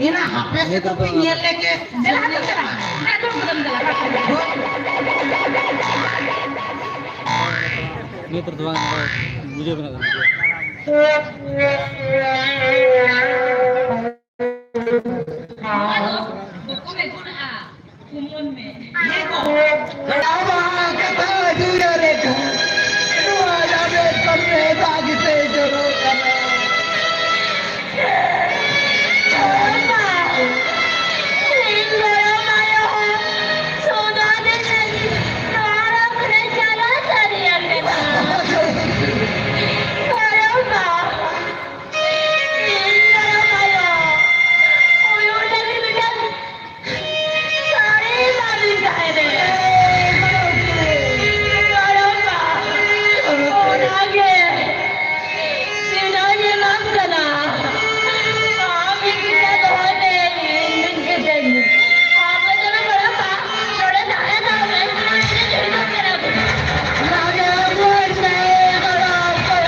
ᱮᱱᱟ, ᱦᱟᱯᱮ ᱥᱮ ᱛᱚᱵᱮ ᱧᱮᱞ ᱞᱮᱜᱮ᱾ ᱫᱮᱞᱟ, ᱦᱟᱛᱟᱣ ᱠᱮᱫᱟ᱾ ᱦᱮᱸ, ᱫᱩᱲᱩᱵ ᱠᱮᱫᱟᱢ, ᱫᱮᱞᱟ᱾ ᱱᱤᱭᱟᱹ ᱛᱚᱨ ᱫᱚ ᱵᱟᱝ, ᱵᱷᱤᱰᱤᱭᱳ ᱵᱮᱱᱟᱣ ᱠᱟᱱᱟ᱾ ᱱᱚᱣᱟ ᱫᱚ ᱠᱚᱠᱚ ᱢᱮᱜᱩᱱᱟᱜᱼᱟ, ᱠᱩᱢᱚᱱ ᱢᱮ᱾ ᱱᱚᱣᱟ ᱠᱟᱛᱷᱟ ᱡᱩᱭᱟ ᱨᱮ ᱠᱷᱟᱱ, ᱱᱚᱣᱟ ᱡᱟᱵᱮ ᱠᱟᱢᱮ ᱫᱟᱜ ᱛᱮ ᱡᱚᱨᱚᱜ ᱠᱟᱱᱟ᱾ ᱤᱧ ᱜᱚᱲᱚᱢ ᱟᱭᱳ, ᱥᱳᱱᱟ ᱫᱮ ᱱᱚᱣᱟ ᱨᱚᱛᱷ ᱨᱮ ᱪᱟᱞᱟᱣ ᱥᱟᱹᱨᱤᱭᱟᱱ ᱢᱮᱱᱟᱜᱼᱟ᱾ ᱜᱚᱲᱚᱢ ᱵᱟ, ᱤᱧ ᱜᱚᱲᱚᱢ ᱟᱭᱳ, ᱦᱩᱭᱩᱜ ᱞᱟᱹᱜᱤᱫ ᱢᱤᱫᱴᱟᱝ ᱥᱟᱹᱲᱤ ᱮᱢᱟᱫᱤᱧ ᱛᱟᱦᱮᱸᱱᱮ᱾ ᱜᱚᱲᱚᱢ ᱵᱟ, ᱚᱱᱟᱜᱮ ᱛᱤᱱᱟᱹᱜ ᱤᱧ ᱮᱢᱟᱢ ᱠᱟᱱᱟ? ᱟᱢ ᱤᱧ ᱴᱷᱮᱱ ᱫᱚᱦᱚᱭ ᱢᱮ, ᱤᱧ ᱢᱤᱫ ᱜᱤᱫᱟᱹᱨ᱾ ᱟᱢ ᱫᱚ ᱜᱚᱲᱚᱢ ᱵᱟ, ᱱᱚᱰᱮ ᱛᱟᱦᱮᱸ ᱫᱟᱲᱮᱭᱟᱜ ᱢᱮ᱾ ᱤᱧ ᱫᱚ ᱦᱤᱡᱩᱜ ᱠᱟᱱᱟ᱾ ᱞᱟᱜᱮ ᱨᱩᱣᱟᱹᱲ ᱢᱮ, ᱜᱚᱲᱚᱢ ᱵᱟ᱾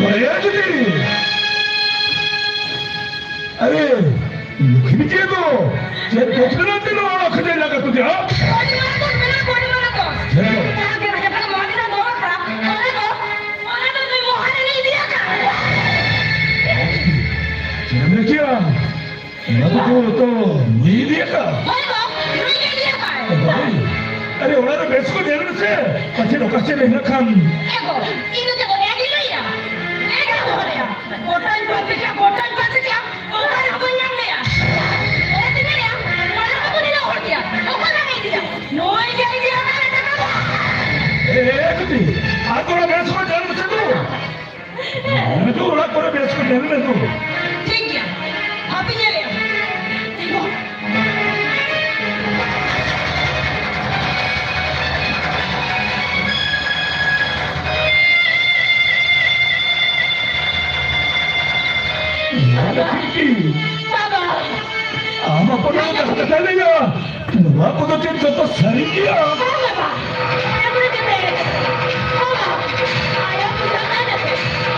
ᱵᱟᱲᱟᱭᱟ ᱡᱩᱫᱤ᱾ ᱟᱨᱮ, ᱞᱩᱠᱷᱤ ᱵᱤᱴᱤ ᱫᱚ ᱪᱮᱫ ᱫᱚᱥ ᱵᱮᱞᱟ ᱛᱮ ᱱᱚᱣᱟ ᱚᱲᱟᱜ ᱠᱷᱚᱱ ᱞᱟᱜᱟ ᱠᱚ ᱫᱮᱭᱟ? ᱵᱟᱹᱲᱤ ᱢᱟᱨᱟ ᱫᱚᱥ ᱵᱮᱞᱟ, ᱵᱟᱹᱲᱤ ᱢᱟᱨᱟ ᱫᱚᱥ᱾ ᱦᱮᱸ᱾ ᱡᱟᱦᱟᱸ ᱜᱮ ᱨᱟᱡᱟ ᱫᱚ ᱢᱟᱨᱮ ᱫᱚ ᱫᱚᱦᱚ ᱠᱟᱜᱼᱟ, ᱚᱱᱟ ᱫᱚ, ᱚᱱᱟ ᱫᱚ ᱱᱩᱭ ᱢᱚᱦᱟᱨᱟᱱᱤ ᱤᱫᱤ ᱟᱠᱟᱫ᱾ ᱪᱮᱫ ᱮᱢ ᱞᱟᱹᱭ ᱠᱮᱜᱼᱟ? ᱚᱱᱟ ᱫᱚ ᱛᱚ ᱱᱩᱭ ᱤᱫᱤ ᱟᱠᱟᱫ᱾ ᱦᱳᱭ ᱜᱚ, ᱱᱩᱭ ᱜᱮ ᱤᱫᱤ ᱟᱠᱟᱫ᱾ ᱦᱳᱭ᱾ ᱟᱨᱮ, ᱚᱲᱟᱜ ᱨᱮ ᱵᱮᱥ ᱠᱚ ᱧᱮᱞ ᱢᱮᱥᱮ, ᱯᱟᱪᱮᱫ ᱚᱠᱟ ᱥᱮᱫ ᱨᱮ ᱦᱮᱱᱟᱜ ᱠᱷᱟᱱ᱾ ᱮ ᱜᱚ, ᱤᱧ ᱫᱚ ᱪᱮᱫ ᱠᱚ ᱧᱮᱞ ᱜᱮ ᱞᱟᱹᱭᱟ? ᱮ ᱜᱚ, ᱜᱚᱴᱟᱧ ᱯᱟᱹᱥᱤ ᱠᱮᱫᱼᱟ, ᱜᱚᱴᱟᱧ ᱯᱟᱹᱥᱤ ᱠᱮᱫᱼᱟ᱾ ᱚᱠᱟ ᱨᱮᱦᱚᱸ ᱵᱟᱹᱧ ᱧᱟᱢ ᱞᱮᱭᱟ᱾ ᱚᱲᱟᱜ ᱛᱮ ᱢᱮᱱᱟᱭᱟ, ᱚᱲᱟᱜ ᱨᱮᱠᱚ ᱧᱮᱞᱟ ᱦᱚᱲ ᱜᱮᱭᱟ᱾ ᱚᱠᱟ ᱨᱮ ᱤᱫᱤᱭᱟ? ᱱᱩᱭ ᱜᱮ ᱤᱫᱤᱭᱟ, ᱚᱱᱟ ᱨᱮ ᱴᱟᱠᱟ ᱫᱚ᱾ ᱮ, ᱮ, ᱵᱤᱴᱤ, ᱟᱨ ᱛᱷᱚᱲᱟ ᱵᱮᱥ ᱠᱚ ᱧᱮᱞ ᱢᱮᱥᱮ ᱫᱩ᱾ ᱱᱩᱭ ᱫᱚ ᱚᱲᱟᱜ ᱠᱚᱨᱮ ᱵᱮᱥ ᱠᱚ ᱧᱮᱞ ᱢᱮ ᱫᱩ᱾ ᱴᱷᱤᱠ ᱜᱮᱭᱟ, ᱦᱟᱯᱮ ᱧᱮᱞᱮᱭᱟ᱾ ᱵᱟᱵᱟ! ᱟᱢ ᱦᱚᱯᱚᱱ ᱮᱨᱟ ᱡᱟᱦᱟᱸ ᱠᱟᱛᱷᱟᱭ ᱞᱟᱹᱭᱟ, ᱱᱚᱣᱟ ᱠᱚᱫᱚ ᱪᱮᱫ ᱡᱚᱛᱚ ᱥᱟᱹᱨᱤ ᱜᱮᱭᱟ? ᱵᱟᱝ ᱵᱟᱵᱟ, ᱮᱢᱚᱱ ᱪᱮᱫ ᱮ ᱞᱟᱹᱭᱟ? ᱵᱟᱵᱟ, ᱟᱭᱳ ᱵᱩᱡᱷᱟᱹᱣ ᱠᱟᱱᱟ ᱥᱮ?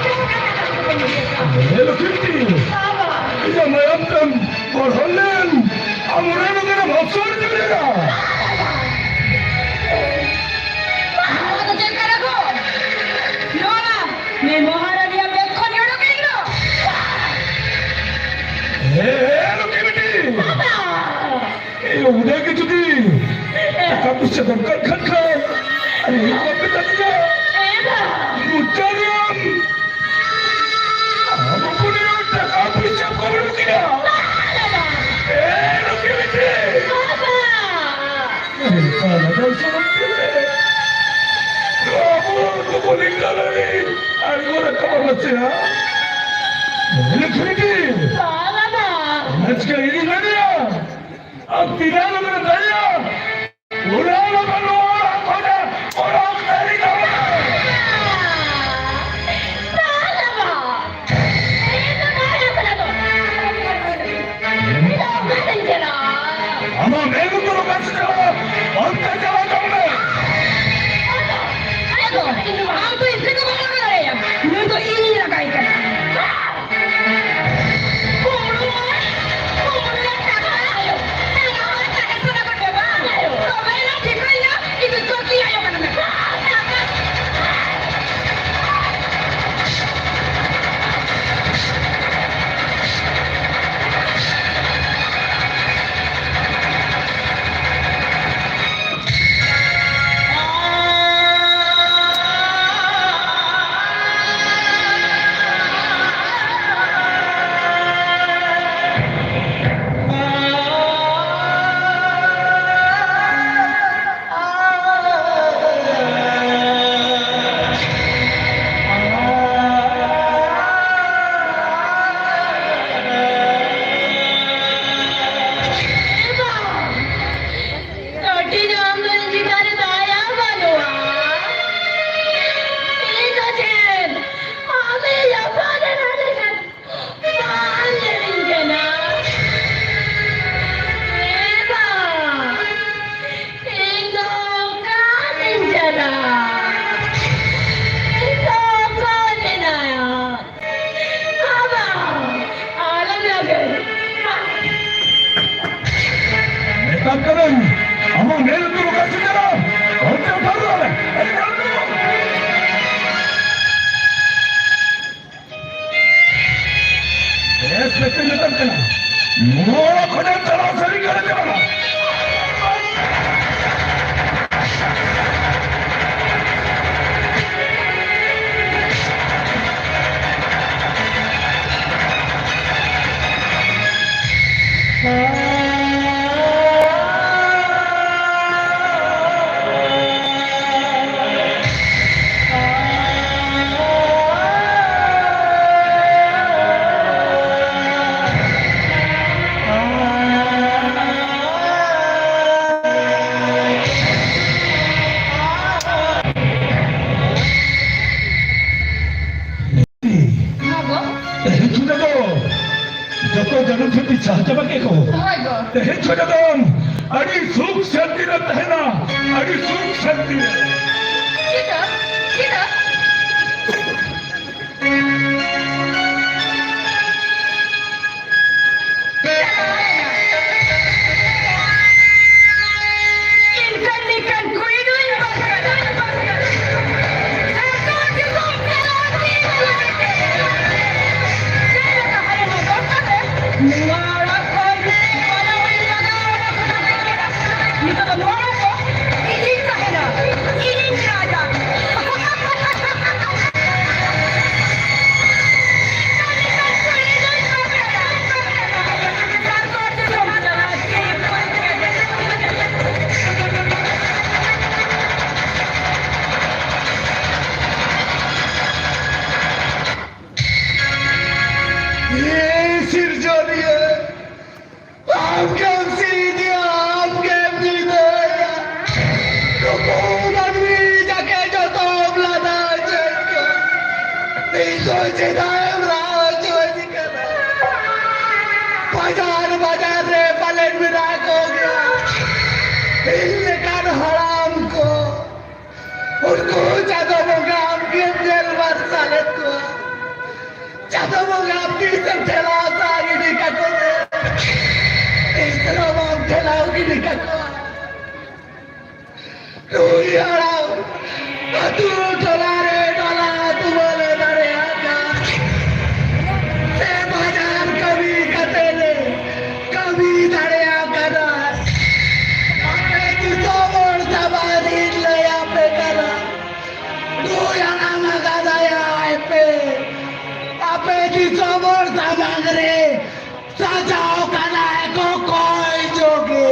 ᱪᱮᱫ ᱠᱟᱛᱷᱟ ᱠᱟᱱᱟ ᱵᱟᱹᱧ ᱵᱩᱡᱷᱟᱹᱣ ᱠᱟᱱᱟ᱾ ᱦᱮᱸ, ᱞᱩᱠᱷᱤ ᱵᱤᱴᱤ᱾ ᱵᱟᱵᱟ! ᱤᱧᱟᱜ ᱢᱟᱭᱟᱢ ᱛᱮᱢ ᱜᱚᱲᱦᱚᱱ ᱞᱮᱱ, ᱟᱢ ᱚᱲᱟᱜ ᱨᱮ ᱢᱮᱱᱟᱢ ᱦᱚᱯᱥᱚᱨ ᱧᱩᱨ ᱮᱱᱟ᱾ ᱱᱚᱣᱟ ᱫᱚ ᱪᱮᱫ ᱠᱟᱱᱟ ᱜᱚ? ᱱᱚᱣᱟ ᱢᱟ ᱱᱩᱭ ᱢᱚᱦᱟᱨᱟᱱᱤᱭᱟᱜ ᱵᱮᱜᱽ ᱠᱷᱚᱱ ᱩᱰᱩᱠ ᱮᱱ ᱫᱚ᱾ ᱦᱮ, ᱦᱮ, ᱞᱩᱠᱷᱤ ᱵᱤᱴᱤ᱾ ᱵᱟᱵᱟ! ᱮ, ᱚᱸᱰᱮ ᱜᱮ ᱡᱩᱫᱤ ᱴᱟᱠᱟ ᱯᱩᱭᱥᱟᱹ ᱫᱚᱨᱠᱟᱨ ᱠᱷᱟᱱ ᱠᱷᱟᱱ, ᱟᱨ ᱤᱧ ᱵᱟᱯᱮ ᱛᱟᱹᱞᱤᱧᱟ᱾ ᱮ ᱵᱟᱵᱟ! ᱢᱚᱪᱟ ᱨᱮᱢ ᱟᱢ ᱦᱚᱯᱚᱱ ᱮᱨᱟ ᱴᱟᱠᱟ ᱯᱩᱭᱥᱟᱹ ᱠᱚ ᱩᱰᱩᱠ ᱠᱮᱫᱟ᱾ ᱮ, ᱞᱩᱠᱷᱤ ᱵᱤᱴᱤ᱾ ᱵᱟᱵᱟ! ᱮ, ᱛᱟᱦᱞᱮ ᱫᱚ ᱥᱚᱢᱚᱭ ᱛᱮ ᱟᱵᱚ ᱫᱚ ᱵᱚᱞᱮ ᱜᱟᱞᱟᱨᱤ ᱟᱬᱜᱚ ᱨᱟᱠᱟᱵ ᱟᱵᱚ ᱥᱮ, ᱦᱟ? ᱞᱩᱠᱷᱤ ᱵᱤᱴᱤ᱾ ᱵᱟᱵᱟ! ᱟᱡ ᱠᱟ ᱤᱧ ᱢᱮᱱᱮᱭᱟ, ᱟᱢ ᱛᱤᱱᱟᱹᱜ ᱞᱚᱜᱚᱱ ᱫᱟᱲᱮᱭᱟᱜᱼᱟ? ᱚᱲᱟᱜ ᱞᱟᱜᱟ ᱱᱚᱣᱟ ᱚᱲᱟᱜ ᱠᱷᱚᱱᱟᱜ ᱚᱰᱚᱠ ᱫᱟᱲᱮ ᱠᱟᱣᱟ᱾ ᱵᱟᱝ ᱵᱟᱵᱟ᱾ ᱤᱧ ᱫᱚ ᱵᱟᱝ ᱦᱩᱭᱩᱜ ᱠᱟᱱᱟ ᱛᱚ᱾ ᱤᱧ ᱫᱚ ᱚᱠᱟ ᱛᱮᱧ ᱪᱟᱞᱟᱜᱼᱟ? ᱟᱢᱟᱜ ᱢᱮᱱ ᱩᱛᱟᱹᱨ ᱚᱠᱟ ᱥᱮᱫ ᱪᱟᱞᱟᱜᱼᱟ? ᱚᱱᱛᱮ ᱪᱟᱞᱟᱣ ᱠᱚᱜ ᱢᱮ᱾ ᱟᱫᱚ, ᱟᱫᱚ, ᱟᱢ ᱫᱚ ᱤᱧ ᱥᱮᱫ ᱫᱚ ᱵᱟᱢ ᱟᱬᱜᱚ ᱫᱟᱲᱮᱭᱟᱜᱼᱟ᱾ ᱱᱩᱭ ᱫᱚ ᱤᱧ ᱢᱮᱛᱟᱢ ᱠᱟᱱᱟ, ᱱᱚᱣᱟ ᱠᱷᱚᱱᱮᱢ ᱪᱟᱞᱟᱣ ᱥᱟᱹᱨᱤ ᱠᱟᱱᱟ ᱪᱮ ᱵᱟᱝᱟ? ᱦᱮᱸ ᱜᱚ᱾ ᱛᱮᱦᱮᱧ ᱠᱷᱚᱱᱟᱜ ᱫᱚ ᱡᱚᱛᱚ ᱡᱟᱹᱱᱩ ᱠᱷᱮᱛ ᱤᱧ ᱪᱟᱥ ᱪᱟᱵᱟ ᱠᱮᱫ ᱠᱚ᱾ ᱦᱳᱭ ᱜᱚ᱾ ᱛᱮᱦᱮᱧ ᱠᱷᱚᱱᱟᱜ ᱫᱚ ᱟᱹᱰᱤ ᱥᱩᱠ ᱥᱟᱱᱛᱤ ᱨᱮ ᱛᱟᱦᱮᱱᱟ, ᱟᱹᱰᱤ ᱥᱩᱠ ᱥᱟᱱᱛᱤ ᱨᱮ᱾ ᱪᱮᱫᱟᱜ? ᱪᱮᱫᱟᱜ? ᱱᱤᱛᱚᱜ ᱫᱚ ᱱᱚᱣᱟ ᱠᱚ ᱤᱧᱤᱧ ᱛᱟᱦᱮᱱᱟ, ᱤᱧᱤᱧ ᱨᱟᱡᱟ᱾ ᱮ ᱥᱤᱨᱡᱚᱱᱤᱭᱟᱹ, ᱟᱢ ᱜᱮᱢ ᱥᱤᱧᱟ, ᱟᱢ ᱜᱮᱢ ᱧᱤᱫᱟᱹᱭᱟ᱾ ᱱᱩᱠᱩ ᱢᱟᱹᱱᱢᱤ ᱡᱟᱠᱮ ᱡᱚᱛᱚᱢ ᱞᱟᱸᱫᱟ ᱦᱚᱪᱚᱭᱮᱫ ᱠᱚᱣᱟ, ᱤᱧ ᱫᱚ ᱪᱮᱫᱟᱜ ᱮᱢ ᱨᱟᱜ ᱦᱚᱪᱚᱭᱮᱫ ᱠᱟᱱᱟ? ᱵᱟᱡᱟᱨ ᱵᱟᱡᱟᱨ ᱨᱮ ᱯᱟᱞᱮᱱ ᱢᱮᱱᱟᱜ ᱠᱚᱜᱮᱭᱟ ᱤᱧ ᱞᱮᱠᱟᱱ ᱦᱟᱲᱟᱢ ᱠᱚ᱾ ᱩᱱᱠᱩ ᱪᱟᱸᱫᱚ ᱵᱚᱸᱜᱟ ᱟᱢ ᱜᱮᱢ ᱧᱮᱞ ᱢᱟᱨᱥᱟᱞᱮᱫ ᱠᱚᱣᱟ᱾ ᱪᱟᱸᱫᱚ ᱵᱚᱸᱜᱟ ᱟᱢ ᱛᱤᱥᱮᱢ ᱴᱷᱮᱞᱟᱣ ᱥᱟᱦᱟ ᱜᱤᱰᱤ ᱠᱟᱠᱚ ᱛᱮ? ᱛᱤᱥ ᱨᱮᱦᱚᱸ ᱵᱟᱢ ᱴᱷᱮᱞᱟᱣ ᱜᱤᱰᱤ ᱠᱟᱠᱚᱣᱟ᱾ ᱱᱩᱭ ᱦᱟᱲᱟᱢ ᱟᱹᱛᱩ ᱴᱚᱞᱟ ᱨᱮ ᱱᱟᱞᱟ ᱛᱩᱢᱟᱹᱞ ᱮ ᱫᱟᱲᱮᱭᱟᱜ ᱠᱟᱱ, ᱥᱮ ᱵᱟᱡᱟᱨ ᱠᱟᱹᱢᱤ ᱡᱟᱱᱟᱢ ᱟᱠᱟᱫᱟᱭᱟ ᱮᱯᱮ, ᱟᱯᱮ ᱫᱤᱥᱚᱢ ᱦᱚᱲ ᱥᱟᱢᱟᱝ ᱨᱮ ᱥᱟᱡᱟᱣ ᱠᱟᱱᱟᱭ ᱠᱚᱠᱚᱭ ᱡᱳᱜᱤ᱾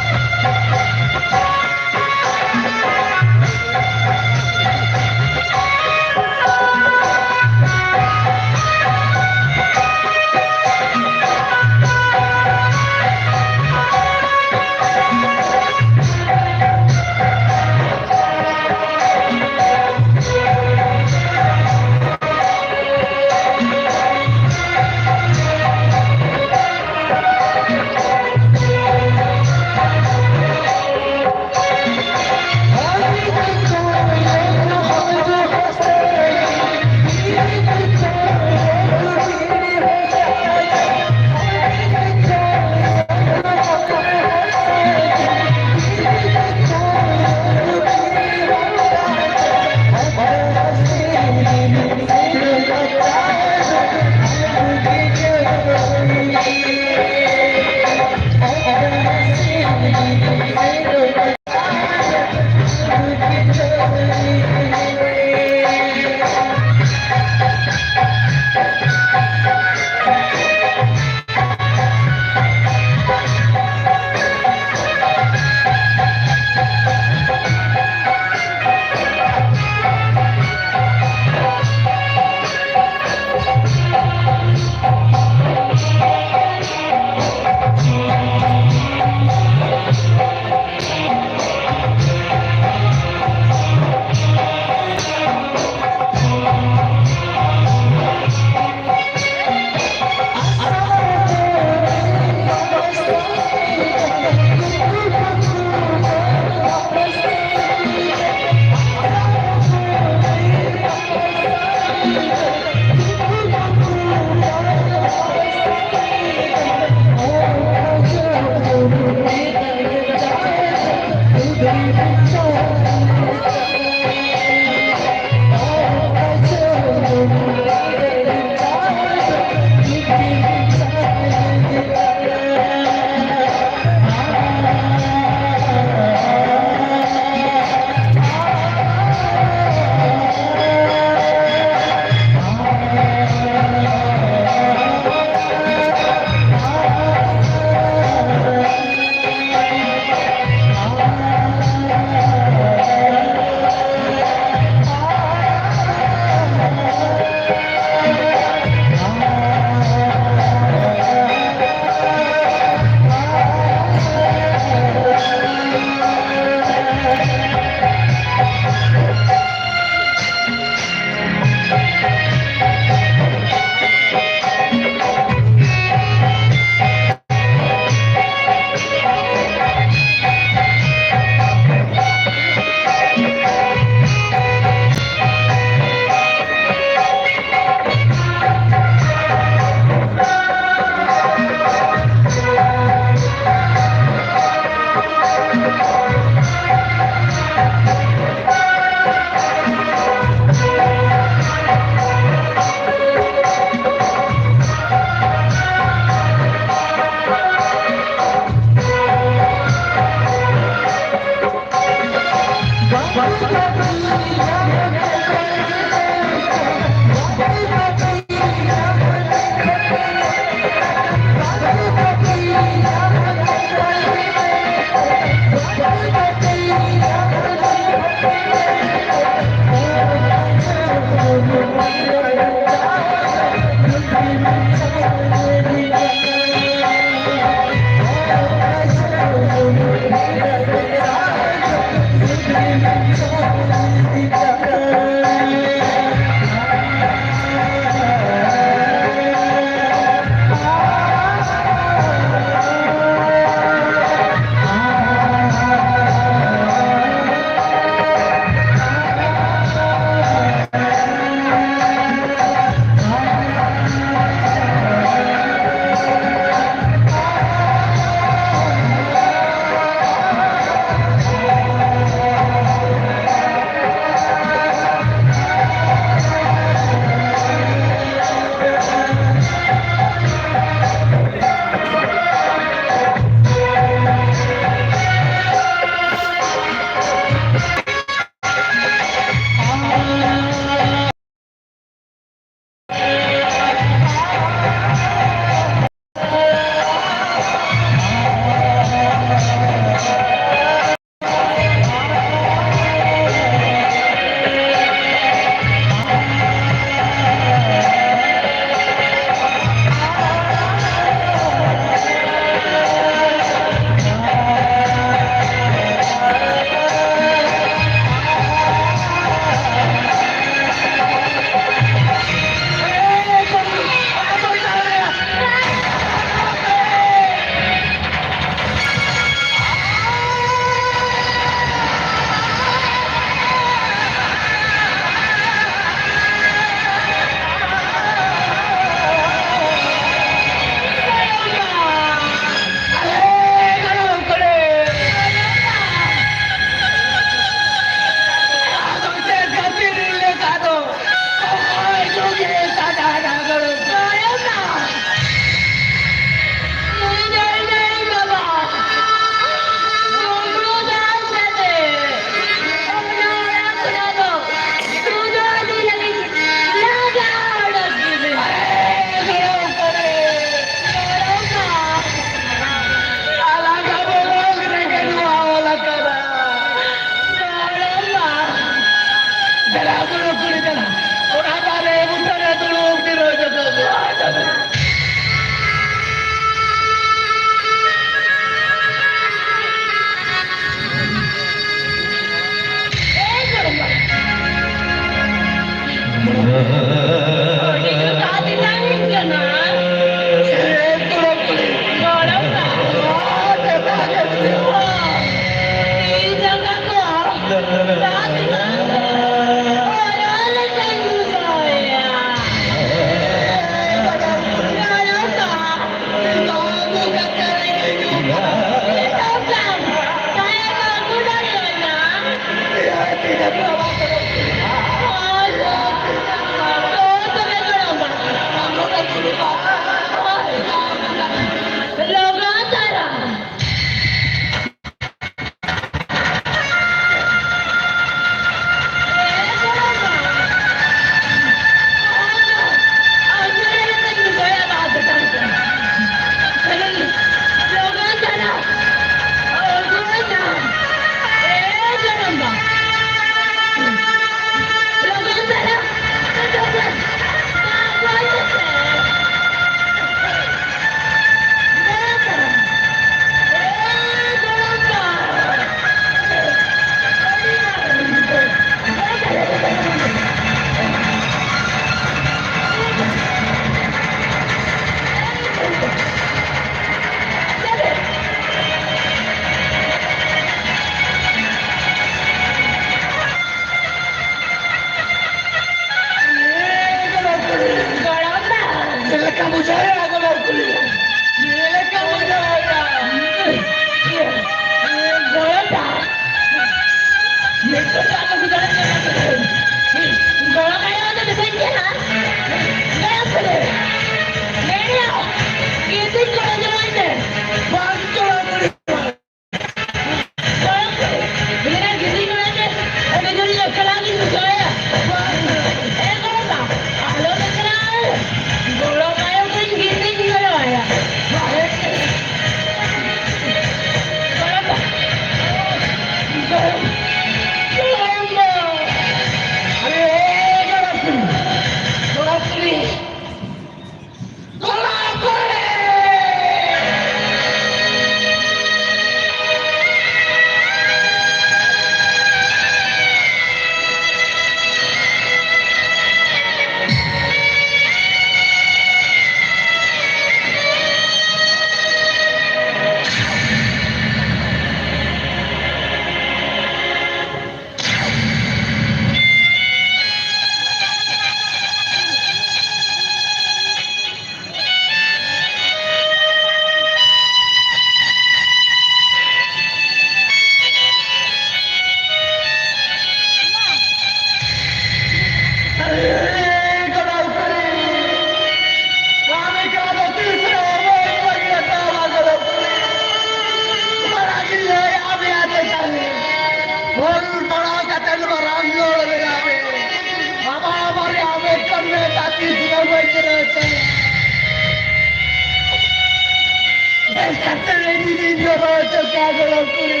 ᱠᱟᱛᱮ ᱨᱮ ᱡᱩᱫᱤ ᱡᱚᱨᱚ ᱦᱚᱪᱚ ᱠᱮᱭᱟ ᱜᱚᱲᱚ ᱠᱩᱲᱤ,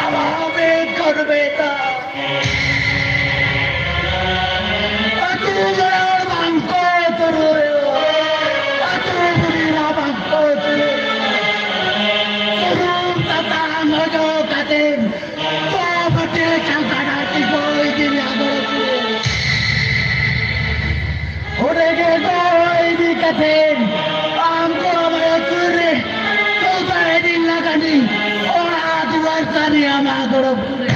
ᱟᱵᱚ ᱦᱚᱸ ᱵᱮᱫ ᱠᱚ ᱵᱮᱫ ᱫᱚ᱾ ᱟᱹᱛᱩ ᱢᱚᱬᱮ ᱦᱚᱲ ᱵᱟᱝ ᱠᱚ ᱛᱩᱨᱩᱭ, ᱟᱹᱛᱩ ᱵᱩᱰᱷᱤ ᱮᱨᱟ ᱵᱟᱝ ᱠᱚ ᱛᱩᱨᱩᱭ᱾ ᱥᱩᱱᱩᱢ ᱥᱟᱥᱟᱝ ᱚᱡᱚᱜ ᱠᱟᱛᱮ ᱛᱚ ᱵᱟᱹᱴᱤ ᱪᱟᱝᱠᱟ ᱰᱟᱹᱴᱤ ᱠᱚ ᱤᱫᱤ ᱢᱮᱭᱟ ᱜᱚᱲᱚ ᱠᱩᱲᱤ᱾ ᱚᱸᱰᱮ ᱜᱮ ᱜᱚᱲᱚ ᱤᱫᱤ ᱠᱟᱛᱮ ᱟᱢ ᱠᱚ ᱟᱢᱟᱜ ᱟᱹᱛᱩ ᱨᱮ ᱪᱚᱣᱫᱟ ᱫᱤᱱ ᱞᱟᱜᱟᱱᱤ ᱚᱲᱟᱜ ᱫᱩᱣᱟᱹᱨ ᱥᱟᱹᱨᱤ ᱟᱢᱟᱜ ᱜᱚᱲᱚ ᱠᱩᱲᱤ᱾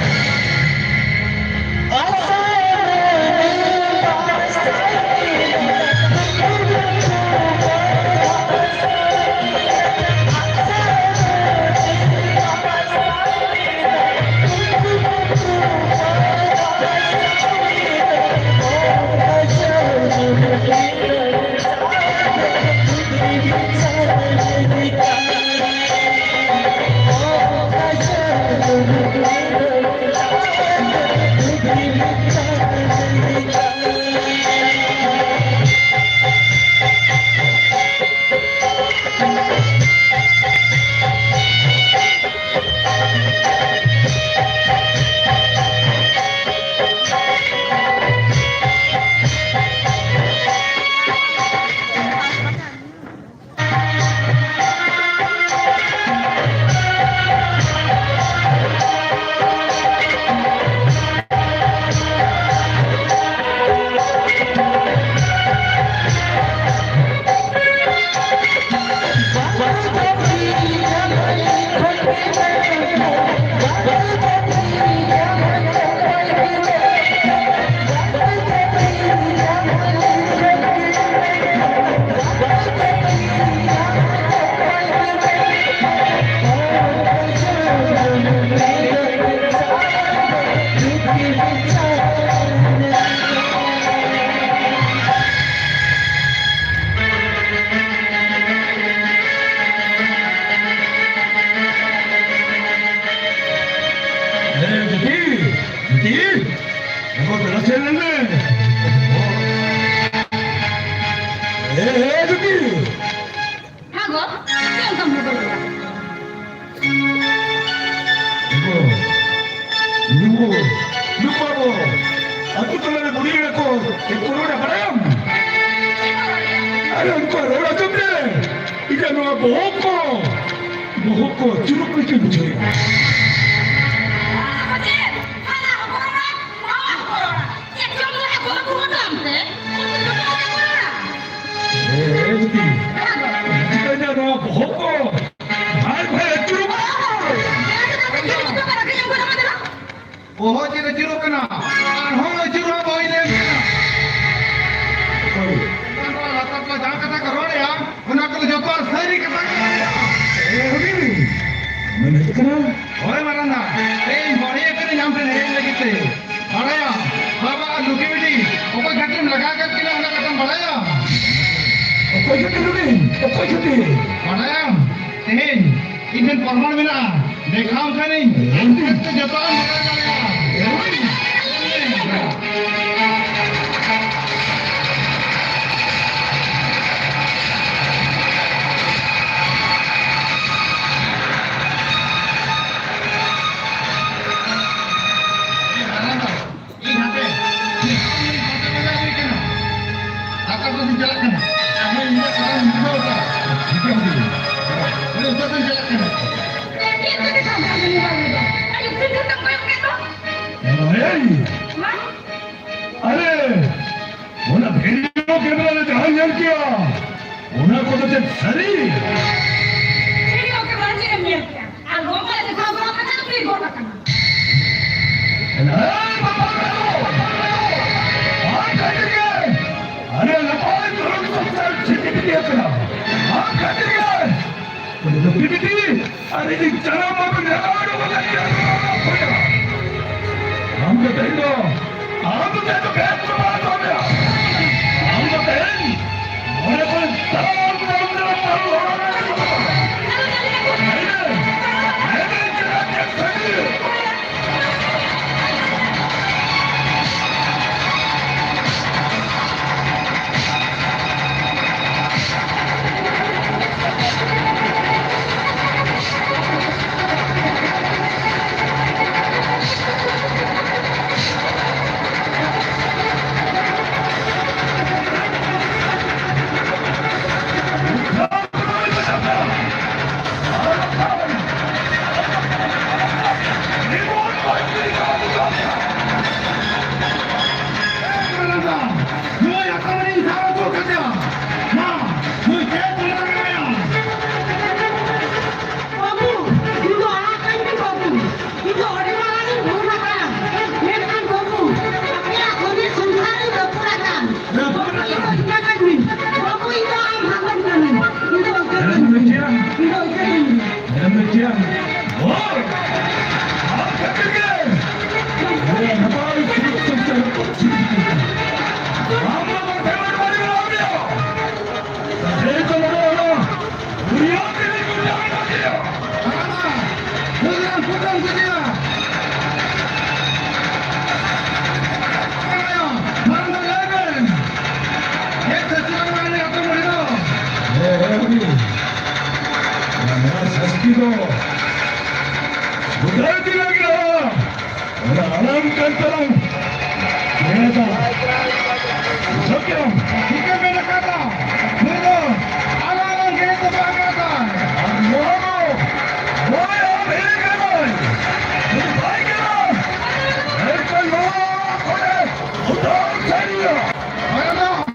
ᱮ, ᱵᱤᱴᱤ, ᱵᱤᱴᱤ, ᱮ ᱜᱚ, ᱫᱮᱞᱟ ᱥᱮᱱ ᱞᱮᱱ ᱢᱮ᱾ ᱱᱩᱠᱩ, ᱱᱩᱠᱩ ᱟᱵᱚ ᱟᱹᱛᱩ ᱴᱚᱞᱟ ᱨᱮ ᱵᱩᱰᱷᱤ ᱮᱨᱟ ᱠᱚ ᱪᱮᱫ ᱠᱚ ᱨᱚᱲᱟ ᱵᱟᱲᱟᱭᱟᱢ? ᱟᱨᱮ ᱩᱱᱠᱩᱣᱟᱜ ᱨᱚᱲ ᱟᱸᱡᱚᱢ ᱛᱮ ᱤᱧᱟᱹᱜ ᱱᱚᱣᱟ ᱵᱚᱦᱚᱜ ᱠᱚ, ᱵᱚᱦᱚᱜ ᱠᱚ ᱪᱩᱨᱩᱜ ᱞᱮᱠᱟᱧ ᱵᱩᱡᱷᱟᱹᱣᱮᱫᱼᱟ᱾ ᱪᱮᱫ ᱪᱚᱝ ᱱᱚᱰᱮ ᱜᱚᱲᱚ ᱜᱚᱲᱚ ᱛᱟᱢ ᱛᱮ? ᱮ, ᱮ, ᱵᱤᱴᱤ, ᱪᱤᱠᱟᱹᱭᱮᱱᱟ ᱱᱚᱣᱟ ᱵᱚᱦᱚᱜ ᱠᱚ? ᱵᱷᱟᱭ, ᱵᱷᱟᱭ, ᱟᱹᱪᱩᱨᱚᱜ ᱢᱮ᱾ ᱵᱚᱦᱚᱜ ᱪᱮᱫ ᱟᱹᱪᱩᱨᱚᱜ ᱠᱟᱱᱟ? ᱟᱨᱦᱚᱸ ᱟᱹᱪᱩᱨᱚᱜ ᱵᱟᱹᱧ ᱞᱟᱹᱭ ᱠᱟᱱᱟ᱾ ᱚᱠᱚᱭ? ᱚᱱᱟ ᱠᱚ ᱞᱟᱛᱟᱨ ᱠᱚ ᱡᱟᱦᱟᱸ ᱠᱟᱛᱷᱟ ᱠᱚ ᱨᱚᱲᱮᱜᱼᱟ, ᱚᱱᱟ ᱠᱚᱫᱚ ᱡᱚᱛᱚ ᱥᱟᱹᱨᱤ ᱠᱟᱛᱷᱟ ᱠᱟᱱᱟ᱾ ᱮ, ᱦᱩᱰᱤᱧ, ᱢᱮᱱᱮᱫ ᱠᱟᱱᱟ? ᱦᱳᱭ, ᱢᱟᱨᱟᱝ ᱫᱟ, ᱤᱧ ᱵᱟᱲᱟᱭ ᱠᱟᱹᱱᱟᱹᱧ ᱟᱢ ᱴᱷᱮᱱ ᱦᱮᱡ ᱞᱟᱹᱜᱤᱫ ᱛᱮ᱾ ᱵᱟᱲᱟᱭᱟᱢ, ᱵᱟᱵᱟ ᱟᱨ ᱞᱩᱠᱤ ᱵᱤᱴᱤ ᱚᱠᱚᱭ ᱠᱷᱟᱹᱛᱤᱨᱮᱢ ᱞᱟᱜᱟ ᱟᱠᱟᱫ ᱠᱤᱱᱟ, ᱚᱱᱟ ᱠᱟᱛᱷᱟᱢ ᱵᱟᱲᱟᱭᱟ? ᱚᱠᱚᱭ ᱠᱷᱟᱹᱛᱤᱨ ᱩᱱᱤ? ᱚᱠᱚᱭ ᱠᱷᱟᱹᱛᱤᱨ? ᱵᱟᱲᱟᱭᱟᱢ, ᱛᱮᱦᱮᱧ ᱤᱧ ᱴᱷᱮᱱ ᱯᱨᱚᱢᱟᱱ ᱢᱮᱱᱟᱜᱼᱟ, ᱫᱮᱠᱷᱟᱣᱟᱢ ᱠᱷᱟᱱᱤᱧ᱾ ᱮᱢ ᱴᱷᱮᱱ ᱛᱮ ᱡᱚᱛᱚᱣᱟᱜ ᱮᱢ ᱵᱟᱲᱟᱭ ᱫᱟᱲᱮᱭᱟᱜᱼᱟ᱾ ᱤᱧ ᱦᱟᱯᱮ, ᱫᱟᱠᱟ ᱠᱚ ᱪᱟᱞᱟᱜ ᱠᱟᱱᱟ᱾ ᱟᱨᱦᱚᱸ ᱤᱧᱟᱹᱜ ᱠᱟᱛᱷᱟᱧ ᱵᱩᱡᱷᱟᱹᱣ ᱠᱟᱜᱼᱟ᱾ ᱴᱷᱤᱠ ᱜᱮᱭᱟ, ᱴᱷᱤᱠ ᱜᱮᱭᱟ᱾ ᱩᱱᱤ ᱩᱛᱟᱹᱨ ᱛᱮᱧ ᱪᱟᱞᱟᱜ ᱠᱟᱱᱟ᱾ ᱮᱭ! ᱢᱟ? ᱟᱨᱮ, ᱚᱱᱟ video camera ᱨᱮ ᱡᱟᱦᱟᱸᱧ ᱧᱮᱞ ᱠᱮᱜᱼᱟ, ᱚᱱᱟ ᱠᱚᱫᱚ ᱪᱮᱫ ᱥᱟᱹᱨᱤ? video camera ᱪᱮᱫ ᱮᱢ ᱧᱮᱞ ᱠᱮᱜᱼᱟ? ᱟᱨ ᱜᱚᱜᱚ ᱞᱮ ᱫᱮᱠᱷᱟᱣ ᱜᱚᱲᱚ ᱠᱟᱛᱮ ᱩᱛᱟᱹᱨ ᱜᱚᱫ ᱟᱠᱟᱱᱟ᱾ ᱮᱭ ᱵᱟᱵᱟ ᱨᱮ! ᱟᱢ ᱠᱷᱟᱹᱛᱤᱨ ᱜᱮ! ᱟᱞᱮ ᱱᱟᱯᱟᱭ ᱫᱷᱚᱨᱚᱢ ᱥᱚᱝᱥᱟᱨ ᱪᱷᱤᱛᱤ ᱵᱤᱛᱤ ᱟᱠᱟᱱᱟ᱾ ᱟᱢ ᱠᱷᱟᱹᱛᱤᱨ ᱜᱮ! ᱩᱱᱤ ᱫᱚ ᱯᱤᱴᱤ ᱟᱨ ᱤᱧ ᱡᱟᱱᱟᱢ ᱵᱟᱵᱮᱱ ᱞᱟᱜᱟᱣ ᱦᱚᱴᱚ ᱠᱟᱫᱟ᱾ ᱟᱢ ᱫᱚ ᱛᱮᱦᱮᱧ ᱫᱚ, ᱟᱢ ᱫᱚ ᱛᱮᱦᱮᱧ ᱫᱚ ᱵᱮᱥ ᱫᱚ ᱵᱟᱝ ᱫᱚᱦᱚ ᱢᱮᱭᱟ᱾ ᱟᱢ ᱫᱚ ᱛᱮᱦᱮᱧ ᱢᱚᱬᱮ ᱠᱚᱭ ᱛᱟᱲᱟᱢ ᱛᱟᱲᱟᱢ ᱛᱟᱲᱟᱢ ᱛᱟᱲᱟᱢ ᱚᱲᱟᱜ ᱨᱮ ᱦᱤᱡᱩᱜ ᱢᱮ᱾ ᱦᱮᱸ, ᱦᱮᱸ, ᱪᱮᱫᱟᱜ ᱪᱮᱫ ᱥᱟᱹᱨᱤ? ᱵᱩᱡᱷᱟᱹᱣ ᱤᱫᱤ ᱞᱟᱹᱜᱤᱫ ᱦᱚᱸ ᱚᱱᱟ ᱟᱞᱟᱝ ᱠᱟᱱ ᱛᱟᱞᱟᱝ᱾ ᱱᱤᱭᱟᱹ ᱫᱚ ᱵᱩᱡᱷᱟᱹᱣ ᱠᱮᱫᱟᱢ? ᱴᱷᱤᱠᱮ ᱢᱮᱱ ᱟᱠᱟᱫᱟ, ᱱᱩᱭ ᱫᱚ ᱟᱞᱟᱝ ᱞᱟᱹᱜᱤᱫ ᱫᱚ ᱵᱟᱝ ᱠᱟᱱᱟᱭ᱾ ᱟᱨ ᱱᱚᱣᱟ ᱫᱚ ᱱᱚᱜᱼᱚᱭ ᱟᱢ ᱦᱤᱲᱤᱧ ᱠᱟᱫᱟᱭ᱾ ᱩᱱᱤ ᱵᱟᱭ ᱠᱟᱱᱟ᱾ ᱢᱮᱱᱠᱷᱟᱱ ᱱᱚᱣᱟ ᱠᱚᱨᱮ ᱩᱫᱷᱟᱨ ᱥᱟᱹᱨᱤᱭᱟ᱾ ᱟᱨ ᱱᱚᱣᱟ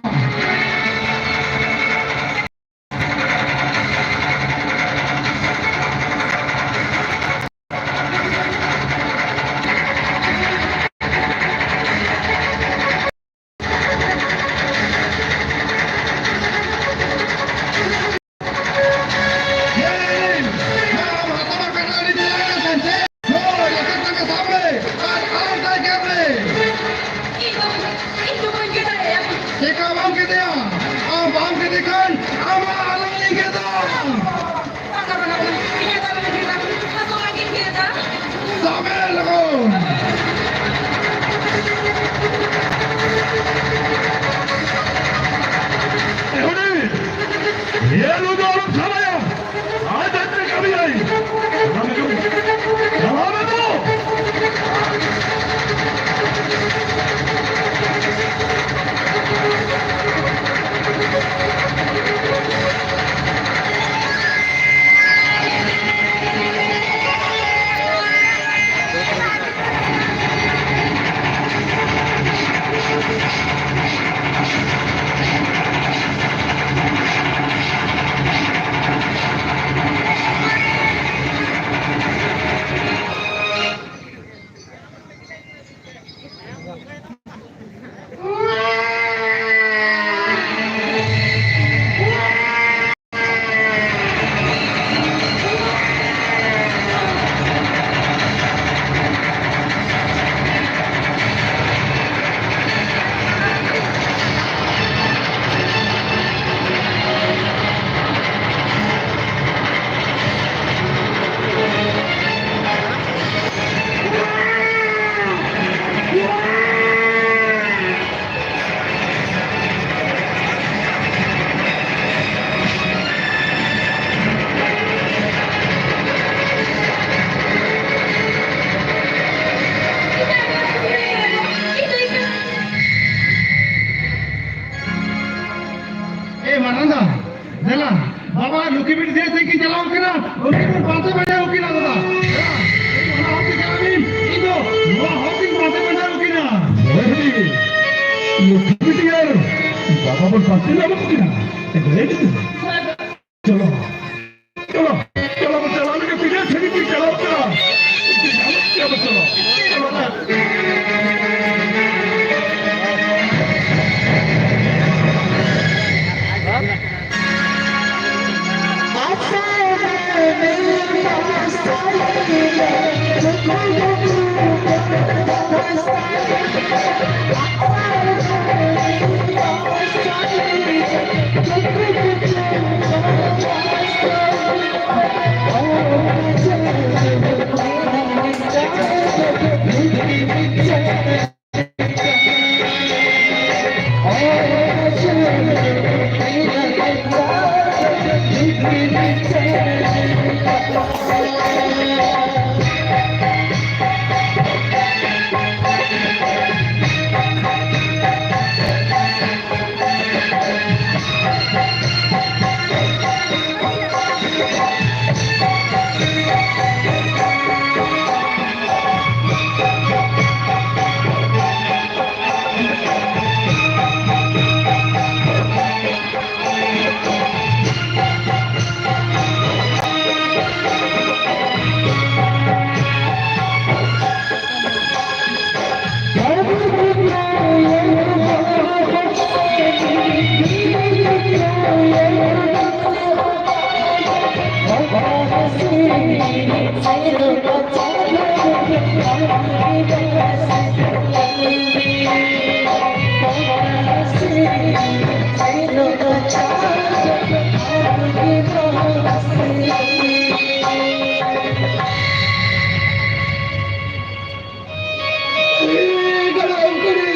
ᱜᱚᱲᱚᱢ ᱠᱩᱲᱤ,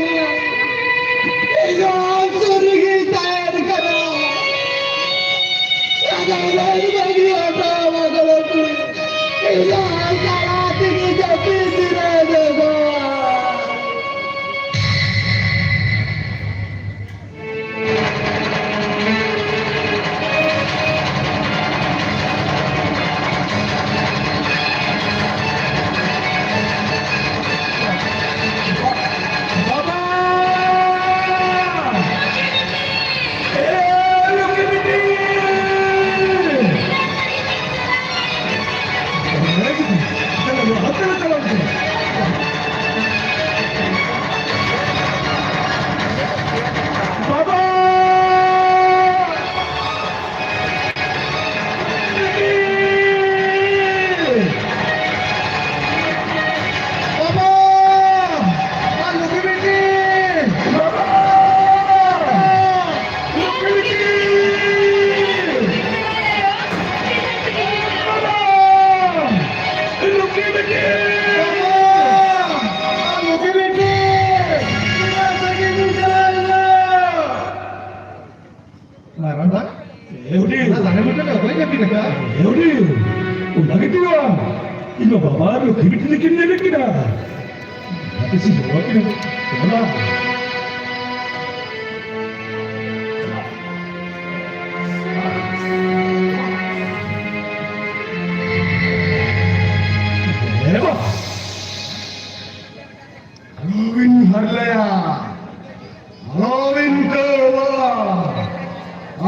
ᱤᱧ ᱫᱚ ᱟᱢ ᱥᱩᱨ ᱨᱮᱜᱮᱧ ᱛᱟᱦᱮᱱ ᱠᱟᱱᱟ᱾ ᱟᱫᱚ ᱞᱟᱹᱭ ᱵᱟᱹᱜᱤ ᱦᱚᱴᱚ ᱟᱢᱟ ᱜᱚᱲᱚᱢ ᱠᱩᱲᱤ, ᱤᱧ ᱫᱚ ᱟᱢ ᱛᱟᱞᱟ ᱛᱮᱜᱮ ᱡᱟᱹᱯᱤᱫ ᱡᱤᱨᱟᱹᱣ ᱫᱚ᱾ ᱤᱧ ᱫᱚ ᱵᱟᱵᱟ ᱞᱚᱠᱠᱷᱤ ᱵᱤᱴᱤ ᱞᱮᱠᱟᱧ ᱧᱮᱞᱮᱫ ᱠᱤᱱᱟ᱾ ᱡᱟᱦᱟᱸ ᱛᱤᱥ ᱤᱧ ᱵᱟᱵᱟ ᱠᱤᱱᱟ᱾ ᱚᱱᱟ ᱮ ᱵᱟ! ᱟᱞᱚᱵᱤᱱ ᱦᱟᱨᱞᱟᱭᱟ, ᱟᱞᱚᱵᱤᱱ ᱠᱟᱹᱣᱟ,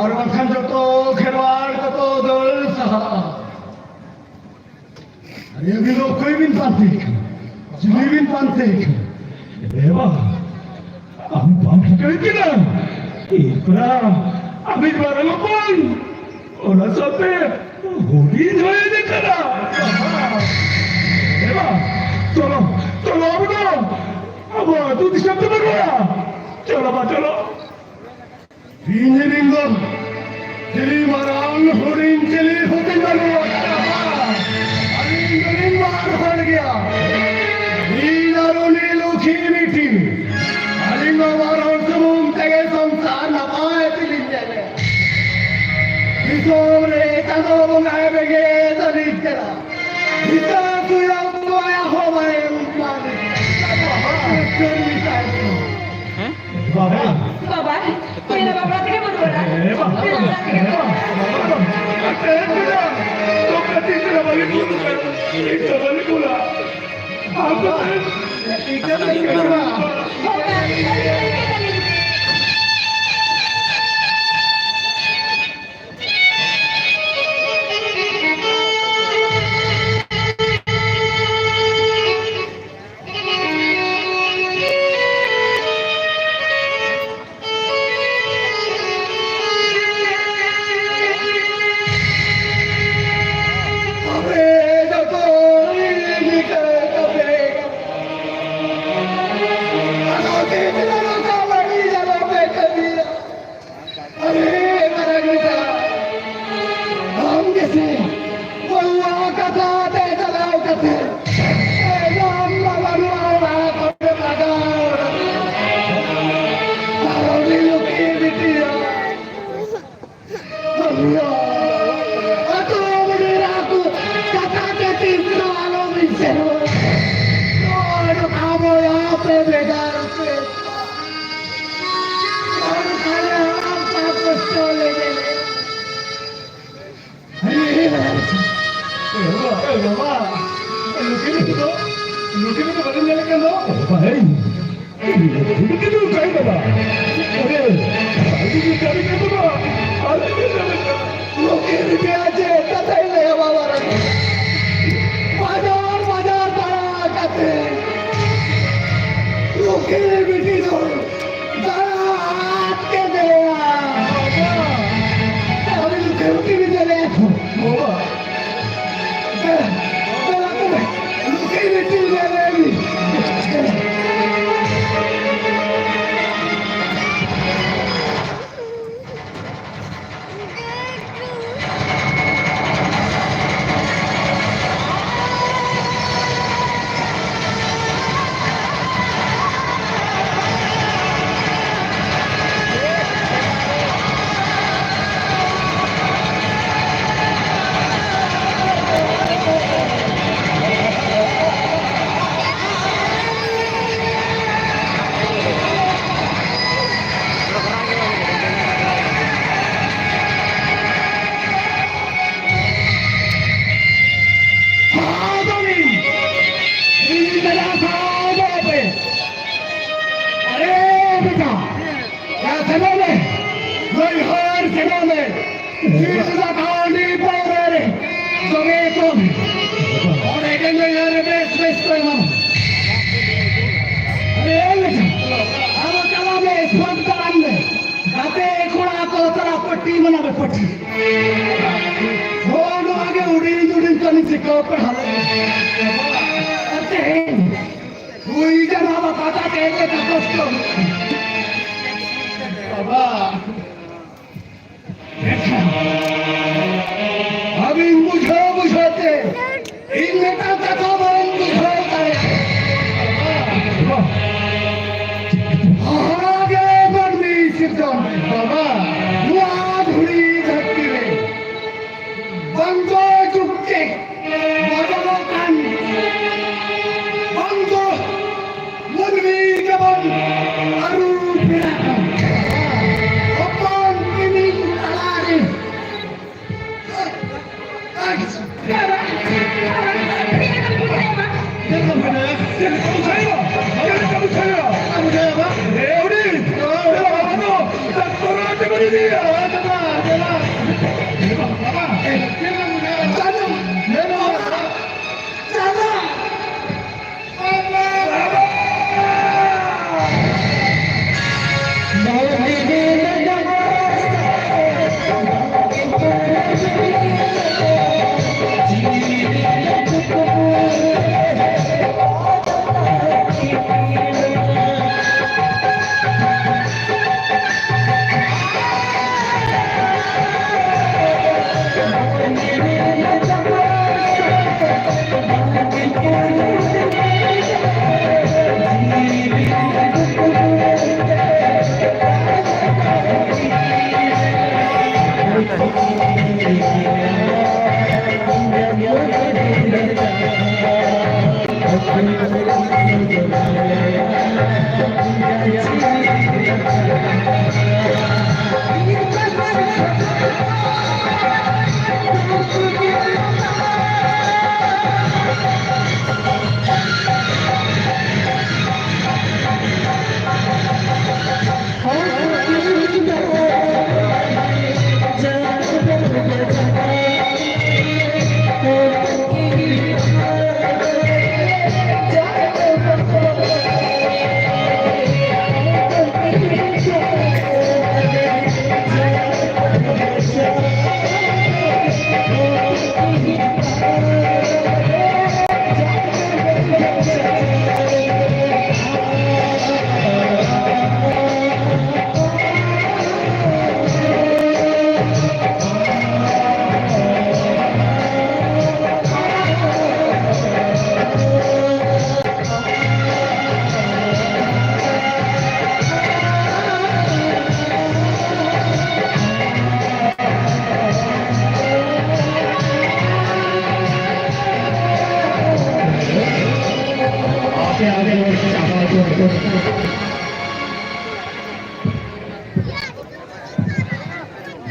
ᱟᱨ ᱵᱟᱝᱠᱷᱟᱱ ᱡᱚᱛᱚ ᱠᱷᱮᱨᱣᱟᱲ ᱠᱚᱠᱚ ᱫᱟᱹᱲ ᱥᱟᱦᱟᱜᱼᱟ᱾ ᱟᱨᱮ, ᱟᱹᱵᱤᱱ ᱫᱚ ᱚᱠᱚᱭ ᱵᱤᱱ ᱯᱟᱱᱛᱮ ᱠᱟᱱᱟ? ᱪᱤᱞᱤ ᱵᱤᱱ ᱯᱟᱱᱛᱮ ᱠᱟᱱᱟ? ᱮ ᱵᱟ, ᱟᱢ ᱵᱟᱢ ᱴᱷᱤᱠᱟᱹᱭ ᱠᱟᱱᱟ? ᱮ ᱯᱮᱲᱟ, ᱟᱹᱵᱤᱱ ᱢᱟᱨᱟᱝ ᱦᱚᱯᱚᱱ, ᱚᱱᱟ ᱥᱟᱶᱛᱮ ᱦᱩᱰᱤᱧ ᱦᱚᱸᱭ ᱦᱮᱡ ᱟᱠᱟᱱᱟ᱾ ᱮ ᱵᱟ, ᱪᱚᱞᱚ, ᱪᱚᱞᱚ, ᱟᱵᱚ ᱫᱚ ᱟᱵᱚ ᱟᱹᱛᱩ ᱫᱤᱥᱚᱢ ᱛᱮᱵᱚᱱ ᱨᱩᱣᱟᱹᱲᱟ᱾ ᱪᱚᱞᱚ ᱵᱟ, ᱪᱚᱞᱚ᱾ ᱤᱧ ᱨᱤᱱ ᱫᱚ ᱪᱤᱞᱤ ᱢᱟᱨᱟᱝ ᱦᱩᱰᱤᱧ ᱪᱤᱞᱤ ᱦᱚᱸ ᱵᱟᱹᱱᱩᱜ ᱟᱠᱟᱫᱟ᱾ ᱟᱹᱞᱤᱧ ᱫᱚᱞᱤᱧ ᱵᱟᱨ ᱦᱚᱲ ᱜᱮᱭᱟ᱾ ᱤᱧ ᱟᱨ ᱩᱱᱤ ᱞᱩᱠᱷᱤ ᱵᱤᱴᱤ᱾ ᱟᱹᱞᱤᱧ ᱫᱚ ᱵᱟᱨ ᱦᱚᱲ ᱥᱩᱢᱩᱝ ᱛᱮᱜᱮ ᱥᱚᱝᱥᱟᱨ ᱱᱟᱯᱟᱭ ᱛᱮᱞᱤᱧ ᱧᱮᱞᱮᱫ᱾ ᱫᱤᱥᱚᱢ ᱨᱮ ᱪᱟᱸᱫᱚ ᱵᱚᱸᱜᱟᱭ ᱵᱮᱸᱜᱮᱫ ᱟᱹᱞᱤᱧ ᱠᱟᱱᱟ᱾ ᱦᱤᱥᱟᱹᱵ ᱫᱩᱭᱟᱹᱵ ᱠᱚᱭᱟ ᱦᱚᱸ ᱵᱟᱭ ᱮᱢ ᱠᱟᱱᱟ᱾ ᱦᱮᱸ? ᱵᱟᱵᱟ᱾ ᱵᱟᱵᱟ, ᱛᱮᱦᱮᱧ ᱫᱚ ᱵᱟᱯᱞᱟ ᱛᱮᱜᱮ ᱵᱚᱱ ᱨᱩᱣᱟᱹᱲᱟ᱾ ᱦᱮᱸ, ᱵᱟᱵᱟ᱾ ᱵᱟᱯᱞᱟ ᱛᱮᱜᱮ ᱵᱚᱱ ᱨᱩᱣᱟᱹᱲᱟ᱾ ᱦᱮᱸ, ᱵᱟᱵᱟ᱾ ᱛᱮᱦᱮᱧ ᱫᱚ ᱠᱟᱹᱴᱤᱡ ᱪᱟᱞᱟᱜ ᱵᱟᱹᱜᱤ ᱠᱚ ᱫᱚ ᱤᱧ ᱫᱚ ᱵᱟᱹᱜᱤ ᱠᱚ ᱞᱟ᱾ ᱟᱢ ᱫᱚ ᱛᱮᱦᱮᱧ ᱦᱟᱥᱟᱱᱟᱜ ᱢᱤᱫ ᱵᱟᱨ᱾ ᱞᱩᱠᱤ ᱵᱤᱴᱤ ᱵᱟᱹᱞᱤᱧ ᱧᱮᱞᱮᱫ ᱠᱟᱱ ᱫᱚ᱾ ᱵᱟᱵᱟ, ᱦᱮᱸ᱾ ᱞᱩᱠᱤ ᱵᱤᱴᱤ ᱫᱚ ᱚᱠᱟᱭ ᱵᱟᱵᱟ? ᱟᱨᱮ, ᱟᱹᱰᱤ ᱜᱮ ᱠᱟᱹᱢᱤ ᱠᱟᱱ ᱛᱟᱵᱚᱱᱟ᱾ ᱟᱨ ᱞᱩᱠᱤ ᱵᱤᱴᱤ ᱟᱡ ᱪᱮᱫ ᱠᱟᱛᱷᱟᱭ ᱞᱟᱹᱭᱟ ᱵᱟᱵᱟ ᱨᱮ? ᱵᱟᱡᱟᱨ, ᱵᱟᱡᱟᱨ ᱫᱟᱬᱟ ᱠᱟᱛᱮ ᱞᱩᱠᱤ ᱵᱤᱴᱤ ᱫᱚ ᱫᱟᱬᱟ ᱟᱫ ᱠᱮᱫᱮᱭᱟ᱾ ᱵᱟᱵᱟ, ᱟᱹᱰᱤ ᱞᱩᱠᱤ ᱵᱤᱴᱤ ᱵᱤᱱ ᱧᱮᱞᱮᱫ ᱠᱚ᱾ ᱵᱟᱵᱟ, ᱥᱟᱦᱟᱣ ᱫᱚ ᱤᱧ, ᱤᱧ ᱫᱟᱫᱟ ᱥᱟᱦᱟᱣ ᱫᱚ ᱟᱯᱮ᱾ ᱟᱨᱮ ᱵᱮᱴᱟ, ᱭᱟ ᱥᱮᱱᱚᱜ ᱢᱮ, ᱱᱟᱹᱭᱦᱟᱹᱨ ᱥᱮᱱᱚᱜ ᱢᱮ᱾ ᱡᱤᱞ ᱫᱟᱠᱟ ᱦᱟᱺᱰᱤ ᱯᱟᱹᱣᱨᱟᱹ ᱨᱮ ᱫᱚᱢᱮ ᱠᱚ, ᱚᱸᱰᱮ ᱜᱮ ᱱᱟᱹᱭᱦᱟᱹᱨ ᱨᱮ ᱵᱮᱥ ᱵᱮᱥ ᱠᱚ ᱮᱢᱟᱢᱟ᱾ ᱟᱨᱮ ᱵᱮᱴᱟ, ᱟᱫᱚ ᱪᱟᱞᱟᱜ ᱢᱮ, ᱥᱯᱳᱨᱴ ᱫᱟᱬᱟᱱ ᱢᱮ᱾ ᱜᱟᱛᱮ ᱠᱚᱲᱟ ᱠᱚ ᱥᱟᱞᱟᱜ ᱯᱟᱹᱴᱤ ᱢᱟᱱᱟ ᱢᱮ, ᱯᱟᱹᱴᱤ᱾ ᱦᱳᱭ, ᱱᱚᱣᱟ ᱜᱮ ᱦᱩᱰᱤᱧ ᱦᱩᱰᱤᱧ ᱠᱟᱹᱢᱤ ᱥᱤᱠᱷᱟᱹᱣ ᱯᱮ ᱦᱟᱞᱮ᱾ ᱟᱨ ᱛᱮᱦᱮᱧ ᱦᱩᱭ ᱠᱟᱱᱟ ᱵᱟᱯᱟ ᱛᱟᱠᱮ ᱠᱚ ᱠᱚᱥᱴᱚ᱾ ᱵᱟᱵᱟ, ᱟᱹᱵᱤᱱ ᱵᱩᱡᱷᱟᱹᱣ ᱵᱩᱡᱷᱟᱹᱣ ᱛᱮ ᱤᱧ ᱢᱤᱫᱴᱟᱝ ᱠᱟᱛᱷᱟ ᱵᱟᱹᱧ ᱵᱩᱡᱷᱟᱹᱣ ᱫᱟᱲᱮᱭᱟᱜ ᱠᱟᱱᱟ᱾ ᱦᱟᱦᱟᱲᱟ ᱜᱮ ᱢᱟᱹᱱᱢᱤ ᱥᱤᱨᱡᱚᱱ᱾ ᱵᱟᱵᱟ, ᱱᱚᱣᱟ ᱫᱷᱩᱲᱤ ᱫᱷᱟᱹᱨᱛᱤ ᱨᱮ ᱵᱟᱝ ᱫᱚ ᱡᱩᱜᱽ ᱛᱮ ᱵᱚᱫᱚᱞᱚᱜ ᱠᱟᱱ, ᱵᱟᱝ ᱫᱚ ᱢᱟᱹᱱᱢᱤ ᱜᱮᱵᱚᱱ ᱟᱹᱨᱩ ᱯᱷᱮᱨᱟᱜ ᱠᱟᱱ᱾ ᱦᱚᱯᱚᱱ ᱠᱤᱢᱤᱱ ᱛᱟᱞᱟᱨᱮ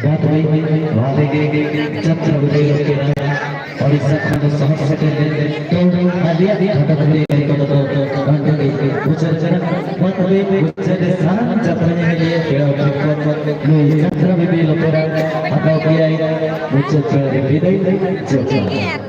ᱵᱟᱫ ᱦᱩᱭ ᱱᱚᱣᱟ ᱨᱮᱜᱮ ᱡᱟᱛᱨᱟ ᱵᱤᱫᱟᱹᱭ ᱜᱚᱢᱠᱮ ᱳᱰᱤᱥᱟ ᱠᱷᱚᱱ ᱫᱚ ᱥᱚᱦᱚᱨ ᱥᱮᱴᱮᱨ ᱞᱮᱱ ᱛᱚ ᱟᱞᱮᱭᱟᱜ ᱠᱷᱟᱴᱚ ᱠᱷᱟᱴᱚ ᱞᱟᱹᱭ ᱠᱚᱫᱚ ᱫᱚ ᱱᱚᱰᱮ ᱜᱮ ᱢᱩᱪᱟᱹᱫ ᱠᱟᱱᱟ᱾ ᱢᱟ ᱛᱚᱵᱮ ᱢᱩᱪᱟᱹᱫ ᱨᱮ ᱥᱟᱱᱟᱢ ᱡᱟᱛᱨᱟ ᱧᱮᱧᱮᱞᱤᱭᱟᱹ ᱯᱮᱲᱟ ᱴᱷᱮᱱ ᱠᱷᱚᱱ ᱱᱩᱭ ᱡᱟᱛᱨᱟ ᱵᱤᱫᱟᱹᱭ ᱞᱚᱛᱚᱨᱟ ᱦᱟᱛᱟᱣ ᱜᱮᱭᱟᱭ᱾ ᱢᱩᱪᱟᱹᱫ ᱯᱮᱲᱟ ᱨᱮ ᱵᱤᱫᱟᱹᱭ ᱡᱚᱦᱟᱨ᱾